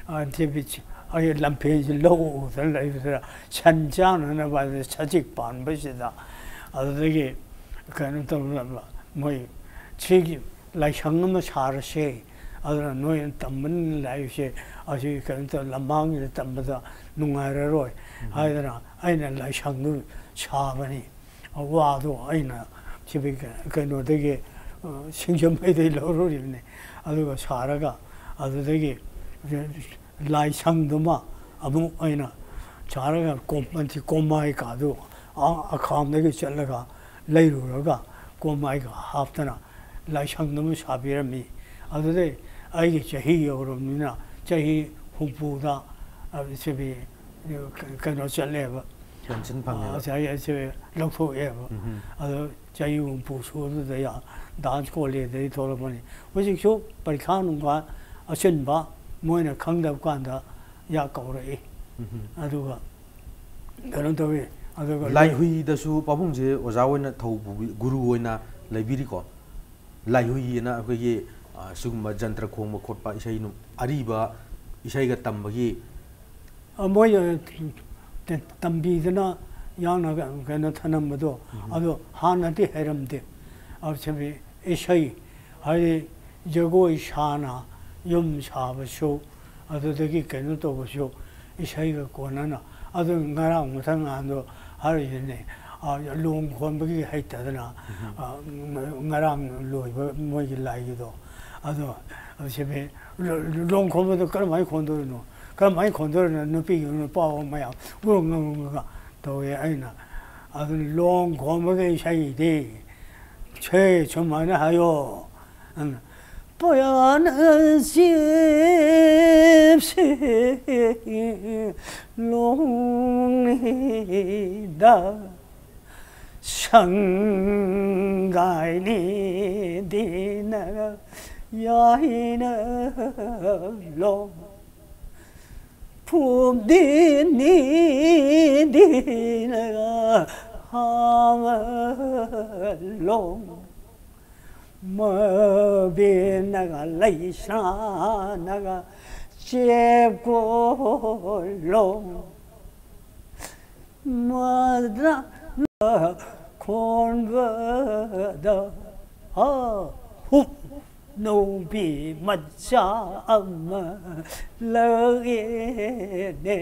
ꯑ, ꯇꯤꯚꯤ ꯆ-, ꯑꯩ ꯂꯝꯐꯦꯜꯁꯤ ꯂꯧ ꯎꯗꯅ ꯂꯩꯕꯗꯨꯗ ꯁꯟ ꯆꯥꯅꯅꯕ ꯍꯥꯏꯗꯅ ꯁꯖꯤꯛ ꯄꯥꯟꯕꯁꯤꯗ ꯑꯗꯨꯗꯒꯤ ꯀꯩꯅꯣ ꯇꯧꯅꯕ ꯃꯣꯏ ꯁꯤꯒꯤ ꯂꯥꯏꯁꯪ ꯑꯃ ꯁꯥꯔꯁꯦ, ꯑꯗꯨꯅ ꯅꯣꯏꯅ ꯇꯝꯕꯅꯤꯅ ꯂꯥꯏꯔꯤꯛꯁꯦ ꯑꯁꯤ ꯀꯩꯅꯣ ꯇꯧ ꯂꯝꯍꯥꯡꯁꯤꯗ ꯇꯝꯕꯗ ꯅꯨꯡꯉꯥꯏꯔꯔꯣꯏ ꯎꯝ꯫ ꯍꯥꯏꯗꯅ ꯑꯩꯅ ꯂꯥꯏꯁꯪꯗꯨ ꯁꯥꯕꯅꯤ꯫ ꯋꯥꯗꯣ ꯑꯩꯅ ꯁꯤꯕꯤ ꯀꯩꯅꯣꯗꯒꯤ, ꯑ, ꯁꯤꯡꯖꯃꯩꯗꯒꯤ ꯂꯧꯔꯨꯔꯤꯕꯅꯤ꯫ ꯑꯗꯨꯒ ꯁꯥꯔꯒ ꯑꯗꯨꯗꯒꯤ ꯂꯥꯏꯁꯪꯗꯨꯃ ꯑꯃꯨꯛ ꯑꯩꯅ ꯁꯥꯔꯒ ꯀꯣꯝ-, ꯃꯟꯊꯤ ꯀꯣꯝꯃꯥꯏ ꯀꯥꯗꯨ ꯑ-, ꯑꯈꯥꯝꯗꯒꯤ ꯆꯠꯂꯒ ꯂꯩꯔꯨꯔꯒ ꯀꯣꯝ ꯑꯩꯒ ꯍꯥꯞꯇꯅ ꯂꯥꯏꯁꯪ ꯑꯃ ꯁꯥꯕꯤꯔꯝꯃꯤ꯫ ꯑꯗꯨꯗꯩ ꯑꯩꯒꯤ ꯆꯍꯤ ꯌꯧꯔꯕꯅꯤꯅ ꯆꯍꯤ ꯍꯨꯝꯐꯨꯗ, ꯑ, ꯁꯤꯕꯤ, ꯀꯩꯅꯣ ꯆꯠꯂꯦꯕ꯫ ꯄꯦꯟꯁꯟ ꯐꯪꯉꯦꯕ꯫ ꯑ, ꯆꯍꯤ ꯑꯁꯤ ꯂꯧꯊꯣꯛꯑꯦꯕ꯫ ꯎꯝ꯫ ꯑꯗꯣ ꯆꯍꯤ ꯍꯨꯝꯐꯨ ꯁꯨꯕꯗꯨꯗ ꯌꯥ-, ꯗꯥꯟꯁ ꯀꯣꯂꯦꯖꯇꯒꯤ ꯊꯣꯛꯂꯛꯄꯅꯤ꯫ ꯍꯧꯖꯤꯛꯁꯨ ꯄꯔꯤꯈꯥ ꯅꯨꯡꯈꯥ ꯑꯆꯤꯟꯕ ꯃꯣꯏꯅ ꯈꯪꯗꯕ ꯀꯥꯟꯗ ꯌꯥ ꯀꯧꯔꯛꯏ꯫ ꯎꯝ꯫ ꯑꯗꯨꯒ ꯀꯩꯅꯣ ꯇꯧꯏ꯫ ꯑꯗꯨꯒ ꯂꯥꯏꯍꯨꯏꯗꯁꯨ ꯄꯥꯕꯨꯡꯁꯦ ꯑꯣꯖꯥ ꯑꯣꯏꯅ ꯊꯧ ꯄꯨꯕꯤ-, ꯒꯨꯔꯨ ꯑꯣꯏꯅ ꯂꯩꯕꯤꯔꯤꯀꯣ꯫ ꯂꯥꯏꯍꯨꯏ ꯑꯅ ꯑꯩꯈꯣꯏꯒꯤ, ꯑ, ꯁꯤꯒꯨꯝꯕ ꯖꯟꯇ꯭ꯔ ꯈꯣꯡꯕ ꯈꯣꯠꯄ ꯏꯁꯩ ꯅꯨ-, ꯑꯔꯤꯕ ꯏꯁꯩꯒ ꯇꯝꯕꯒꯤ ꯑ, ꯃꯣꯏ, ꯑ, ꯇ-, ꯇꯝꯕꯤꯗꯅ ꯌꯥꯝꯅ ꯀꯩꯅꯣ ꯊꯅꯝꯕꯗꯣ, ꯎꯝ꯫ ꯑꯗꯣ ꯍꯥꯟꯅꯗꯤ ꯍꯩꯔꯝꯗꯦ꯫ ꯑ, ꯁꯤꯕꯤ ꯏꯁꯩ ꯍꯥꯏꯗꯤ ꯖꯒꯣꯏ ꯁꯥꯅ ꯌꯨꯝ ꯁꯥꯕꯁꯨ, ꯑꯗꯨꯗꯒꯤ ꯀꯩꯅꯣ ꯇꯧꯕꯁꯨ ꯏꯁꯩꯒ ꯀꯣꯟꯅꯅ꯫ ꯑꯗꯨ ꯉꯔꯥꯡ ꯃꯊꯪ ꯅꯍꯥꯟꯗꯣ ꯍꯥꯏꯔꯤꯁꯤꯅꯦ, ꯑ, ꯂꯣꯡ ꯈꯣꯟꯕꯒꯤ ꯍꯩꯇꯗꯅ, ꯎꯝ꯫ ꯑ, ꯉ-, ꯉꯔꯥꯡ ꯂꯣꯏꯕ ꯃꯣꯏꯒꯤ ꯂꯥꯏꯒꯤꯗꯣ꯫ ꯑꯗꯣ ꯁꯤꯕꯤ ꯂꯣ-, ꯂꯣꯡ ꯈꯣꯟꯕꯗꯣ ꯀꯔꯝꯍꯥꯏꯅ ꯈꯣꯟꯗꯣꯏꯅꯣ? ꯀꯔꯝꯍꯥꯏꯅ ꯈꯣꯟꯗꯣꯏꯅꯣ? ꯅꯨꯄꯤ ꯅꯨꯄꯥ ꯃꯌꯥꯝ ꯎꯔꯨꯡ ꯎꯔꯨꯡꯒ ꯇꯧꯋꯦ꯫ ꯑꯩꯅ ꯑꯗꯨ ꯂꯣꯡ ꯈꯣꯟꯕꯒꯤ ꯏꯁꯩꯗꯤ ꯁꯦ ꯁꯨꯃꯥꯏꯅ ꯍꯥꯏꯌꯣ꯫ ꯑꯗꯨꯅ, "ꯄꯣꯌꯥꯅ ꯆꯦꯞꯁꯦ ꯂꯣꯡꯅꯤꯗ, ꯁꯪꯒꯥꯏꯅꯤꯗꯤꯅ ꯌꯥꯏꯅ ꯂꯣꯡ, ꯐꯨꯝꯗꯤꯅꯤꯗꯤꯅ ꯍꯥꯃ ꯂꯣꯡ, ꯃꯕꯦꯅꯒ ꯂꯩꯁ꯭ꯔꯥꯅꯒ ꯆꯦꯞꯀꯣ ꯂꯣꯡ꯫ ꯃꯗ꯭ꯔ ꯈꯣꯟꯕꯗ ꯍꯥ ꯍꯨꯞ ꯅꯨꯄꯤ ꯃꯆꯥ ꯑꯃ ꯂꯧꯒꯦꯅꯦ꯫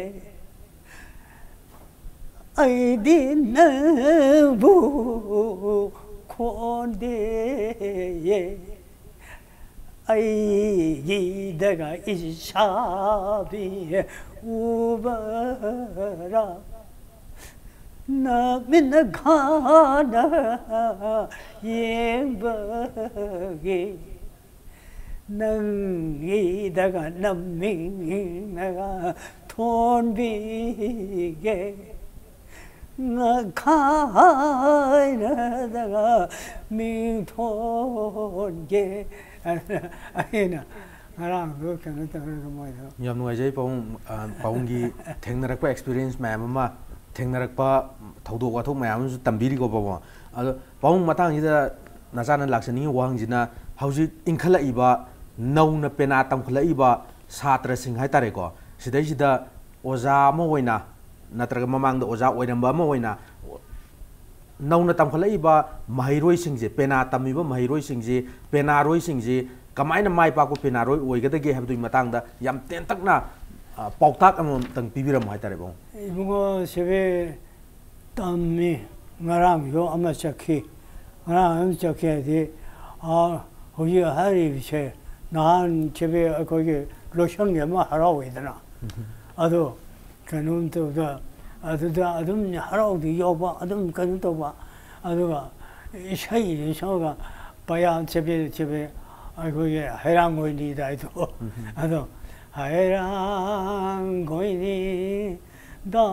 ꯑꯩꯗꯤ ꯅꯪꯕꯨ ꯈꯣꯟꯗꯦꯌꯦ꯫ ꯑꯩꯒꯤꯗꯒ ꯏꯁꯥꯕꯤ ꯎꯕꯔꯥ? ꯅꯃꯤꯠꯅ ꯈꯥꯅ ꯌꯦꯡꯕꯒꯤ ꯅꯪꯒꯤꯗꯒ ꯅꯝꯃꯤꯡꯅꯒ ꯊꯣꯟꯕꯤꯒꯦ ꯅꯈꯥꯏꯅꯗꯒ ꯃꯤꯡꯊꯣꯟꯒꯦ ꯑꯩꯅ ꯉꯔꯥꯡꯗꯣ ꯀꯩꯅꯣ ꯇꯧꯔꯒ ꯃꯣꯏꯗꯣ ꯌꯥꯝ ꯅꯨꯡꯉꯥꯏꯖꯩ ꯄꯥꯕꯨꯡ꯫ ꯑ, ꯄꯥꯕꯨꯡꯒꯤ ꯊꯦꯡꯅꯔꯛꯄ ꯑꯦꯛꯁꯄꯤꯔꯤꯌꯦꯟꯁ ꯃꯌꯥꯝ ꯑꯃ, ꯊꯦꯡꯅꯔꯛꯄ ꯊꯧꯗꯣꯛ ꯋꯥꯊꯣꯛ ꯃꯌꯥꯝ ꯑꯃꯁꯨ ꯇꯝꯕꯤꯔꯤꯀꯣ ꯄꯥꯕꯨꯡ꯫ ꯑꯗꯣ ꯄꯥꯕꯨꯡ, ꯃꯇꯥꯡꯁꯤꯗ ꯅꯆꯥꯅ ꯂꯥꯛꯆꯅꯤꯡꯉꯤ ꯋꯥꯍꯪꯁꯤꯅ, ꯍꯧꯖꯤꯛ ꯏꯟꯈꯠꯂꯛꯏꯕ ꯅꯧꯅ ꯄꯦꯅꯥ ꯇꯝꯈꯠꯂꯛꯏꯕ ꯁꯥꯇ꯭ꯔꯁꯤꯡ ꯍꯥꯏꯇꯥꯔꯦꯀꯣ, ꯁꯤꯗꯩꯁꯤꯗ ꯑꯣꯖꯥ ꯑꯃ ꯑꯣꯏꯅ ꯅꯠꯇ꯭ꯔꯒ ꯃꯃꯥꯡꯗ ꯑꯣꯖꯥ ꯑꯣꯏꯔꯝꯕ ꯑꯃ ꯑꯣꯏꯅ ꯅꯧꯅ ꯇꯝꯈꯠꯂꯛꯏꯕ ꯃꯍꯩꯔꯣꯏꯁꯤꯡꯁꯦ, ꯄꯦꯅꯥ ꯇꯝꯃꯤꯕ ꯃꯍꯩꯔꯣꯏꯁꯤꯡꯁꯤ, ꯄꯦꯅꯥꯔꯣꯏꯁꯤꯡꯁꯤ ꯀꯃꯥꯏꯅ ꯃꯥꯏ ꯄꯥꯛꯄ ꯄꯦꯅꯥꯔꯣꯏ ꯑꯣꯏꯒꯗꯒꯦ ꯍꯥꯏꯕꯗꯨꯒꯤ ꯃꯇꯥꯡꯗ ꯌꯥꯝ ꯇꯦꯟꯇꯛꯅ, ꯑ, ꯄꯥꯎꯇꯥꯛ ꯑꯃꯃꯝꯇꯪ ꯄꯤꯕꯤꯔꯝꯃꯨ ꯍꯥꯏꯇꯥꯔꯦ ꯄꯥꯕꯨꯡ꯫ ꯏꯕꯨꯡꯉꯣ, ꯁꯤꯕꯤ ꯇꯝꯃꯤ꯫ ꯉꯔꯥꯡꯁꯨ ꯑꯃ ꯆꯠꯈꯤ꯫ ꯉꯔꯥꯡ ꯑꯃ ꯆꯠꯈꯤ ꯍꯥꯏꯗꯤ, ꯑ, ꯍꯧꯖꯤꯛ ꯍꯥꯏꯔꯤꯕꯁꯦ ꯅꯍꯥꯟ ꯁꯤꯕꯤ ꯑꯩꯈꯣꯏꯒꯤ ꯂꯣꯏꯁꯪꯒꯤ ꯑꯃ ꯍꯔꯥꯎꯋꯤꯗꯅ, ꯑꯗꯣ ꯀꯩꯅꯣꯝ ꯇꯧꯗ, ꯑꯗꯨꯗ ꯑꯗꯨꯝ ꯍꯔꯥꯎꯗꯤ ꯌꯥꯎꯕ, ꯑꯗꯨꯝ ꯀꯩꯅꯣ ꯇꯧꯕ, ꯑꯗꯨꯒ ꯏꯁꯩꯗꯨ ꯁꯛꯑꯒ ꯄꯌꯥ ꯆꯕꯦ ꯆꯕꯦ ꯑꯩꯈꯣꯏꯒꯤ ꯍꯩꯔꯥꯡꯒꯣꯏ ꯂꯤꯗꯥꯏꯗꯣ, ꯑꯗꯣ ꯍꯩꯔꯥꯡꯒꯣꯏ ꯂꯤꯗ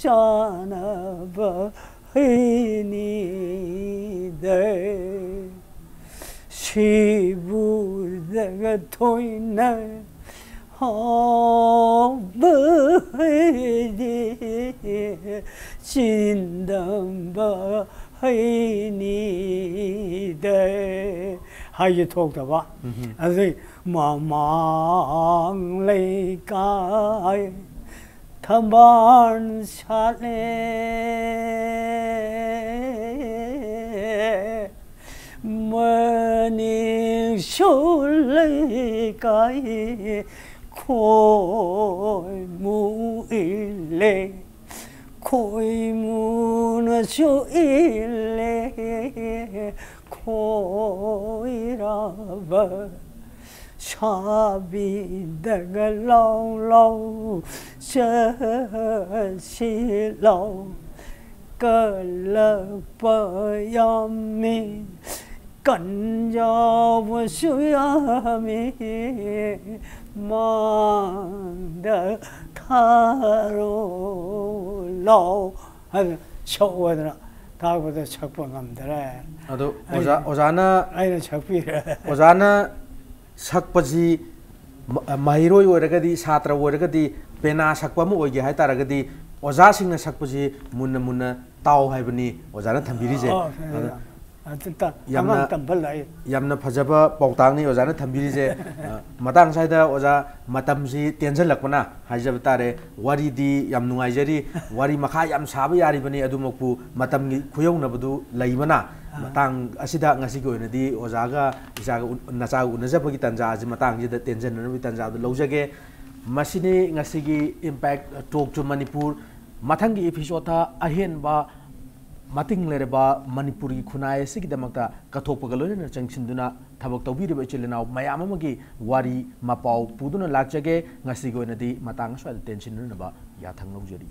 ꯆꯥꯅꯕ ꯍꯩꯅꯤꯗ ꯁꯤꯕꯨꯗꯒ ꯊꯣꯏꯅ ꯍꯥꯎꯕ ꯍꯩꯗꯤ ꯆꯤꯟꯗꯝꯕ ꯍꯩꯅꯤꯗ ꯍꯥꯏꯁꯦ ꯊꯣꯛꯇꯕ꯫ ꯑꯗꯨꯗꯩ ꯃꯃꯥꯡ ꯂꯩꯀꯥꯏ ꯊꯝꯕꯥꯜ ꯁꯥꯠꯂꯦ, ꯃꯅꯤꯡꯁꯨ ꯂꯩꯀꯥꯏ ꯈꯣꯏꯃꯨ ꯏꯜꯂꯦ, ꯈꯣꯏꯃꯨꯅꯁꯨ ꯏꯜꯂꯦ, ꯈꯣꯏꯔꯥꯕ ꯁꯥ ꯍꯥꯕꯤꯗꯒ ꯂꯥꯎ ꯂꯥꯎ ꯆꯠꯁꯤ ꯂꯥꯎ꯫ ꯀꯜꯂꯛꯄ ꯌꯥꯝꯃꯤ, ꯀꯟꯖꯥꯎꯕꯁꯨ ꯌꯥꯝꯃꯤ, ꯃꯥꯡꯗ ꯊꯥꯔꯣ ꯂꯥꯎ ꯍꯥꯏꯗꯅ ꯁꯛꯑꯣꯗꯅ ꯊꯥꯔꯛꯄꯗ ꯁꯛꯄ ꯉꯝꯗꯔꯦ꯫ ꯑꯗꯣ ꯑꯣꯖꯥ ꯑꯣꯖꯥꯅ ꯑꯩꯅ ꯁꯛꯄꯤꯔꯦ꯫ ꯑꯣꯖꯥꯅ ꯁꯛꯄꯁꯤ ꯃ- ꯃꯍꯩꯔꯣꯏ ꯑꯣꯏꯔꯒꯗꯤ, ꯁꯥꯇ꯭ꯔ ꯑꯣꯏꯔꯒꯗꯤ, ꯄꯦꯅꯥ ꯁꯛꯄ ꯑꯃ ꯑꯣꯏꯒꯦ ꯍꯥꯏ ꯇꯥꯔꯒꯗꯤ ꯑꯣꯖꯥꯁꯤꯡꯅ ꯁꯛꯄꯁꯤ ꯃꯨꯟꯅ ꯃꯨꯟꯅ ꯇꯥꯎ ꯍꯥꯏꯕꯅꯤ ꯑꯣꯖꯥꯅ ꯊꯝꯕꯤꯔꯤꯁꯦ꯫ ꯑꯣ, ꯑꯗ ꯑꯗꯨ ꯇ- ꯌꯥꯝꯅ- ꯑꯉꯥꯡ ꯇꯝꯕ ꯂꯥꯛꯏ꯫ ꯌꯥꯝꯅ ꯐꯖꯕ ꯄꯥꯎꯇꯥꯛꯅꯤ ꯑꯣꯖꯥꯅ ꯊꯝꯕꯤꯔꯤꯁꯦ꯫ ꯑ, ꯃꯇꯥꯡ ꯁ꯭ꯋꯥꯏꯗ ꯑꯣꯖꯥ, ꯃꯇꯝꯁꯤ ꯇꯦꯟꯁꯤꯜꯂꯛꯄꯅ ꯍꯥꯏꯖꯕ ꯇꯥꯔꯦ꯫ ꯋꯥꯔꯤꯗꯤ ꯌꯥꯝ ꯅꯨꯡꯉꯥꯏꯖꯔꯤ, ꯋꯥꯔꯤ ꯃꯈꯥ ꯌꯥꯝ ꯁꯥꯕ ꯌꯥꯔꯤꯕꯅꯤ, ꯑꯗꯨꯃꯛꯄꯨ ꯃꯇꯝꯒꯤ ꯈꯨꯌꯧꯅꯕꯗꯨ ꯂꯩꯕꯅ ꯃꯇꯥꯡ ꯑꯁꯤꯗ ꯉꯁꯤꯒꯤ ꯑꯣꯏꯅꯗꯤ ꯑꯣꯖꯥꯒ ꯏꯆꯥꯒ ꯎꯟ- ꯅꯆꯥꯒ ꯎꯅꯖꯕꯒꯤ ꯇꯥꯟꯖꯥ ꯑꯁꯤ ꯃꯇꯥꯡꯁꯤꯗ ꯇꯦꯟꯁꯤꯟꯅꯅꯕꯒꯤ ꯇꯥꯟꯖꯥꯗꯨ ꯂꯧꯖꯒꯦ꯫ ꯃꯁꯤꯅꯤ ꯉꯁꯤꯒꯤ Impact Talk to Manipur꯫ ꯃꯊꯪꯒꯤ episode-ꯇ ꯑꯍꯦꯟꯕ ꯃꯇꯤꯡ ꯂꯩꯔꯕ ꯃꯅꯤꯄꯨꯔꯒꯤ ꯈꯨꯟꯅꯥꯏ ꯑꯁꯤꯒꯤꯗꯃꯛꯇ ꯀꯠꯊꯣꯛꯄꯒ ꯂꯣꯏꯅꯅ ꯆꯪꯁꯤꯟꯗꯨꯅ ꯊꯕꯛ ꯇꯧꯕꯤꯔꯤꯕ ꯏꯆꯤꯜ ꯏꯅꯥꯎ ꯃꯌꯥꯝ ꯑꯃꯒꯤ ꯋꯥꯔꯤ ꯃꯄꯥꯎ ꯄꯨꯗꯨꯅ ꯂꯥꯛꯆꯒꯦ꯫ ꯉꯁꯤꯒꯤ ꯑꯣꯏꯅꯗꯤ ꯃꯇꯥꯡ ꯑꯁ꯭ꯋꯥꯏꯗ ꯇꯦꯟꯁꯤꯟꯅꯅꯕ ꯌꯥꯊꯪ ꯂꯧꯖꯔꯤ꯫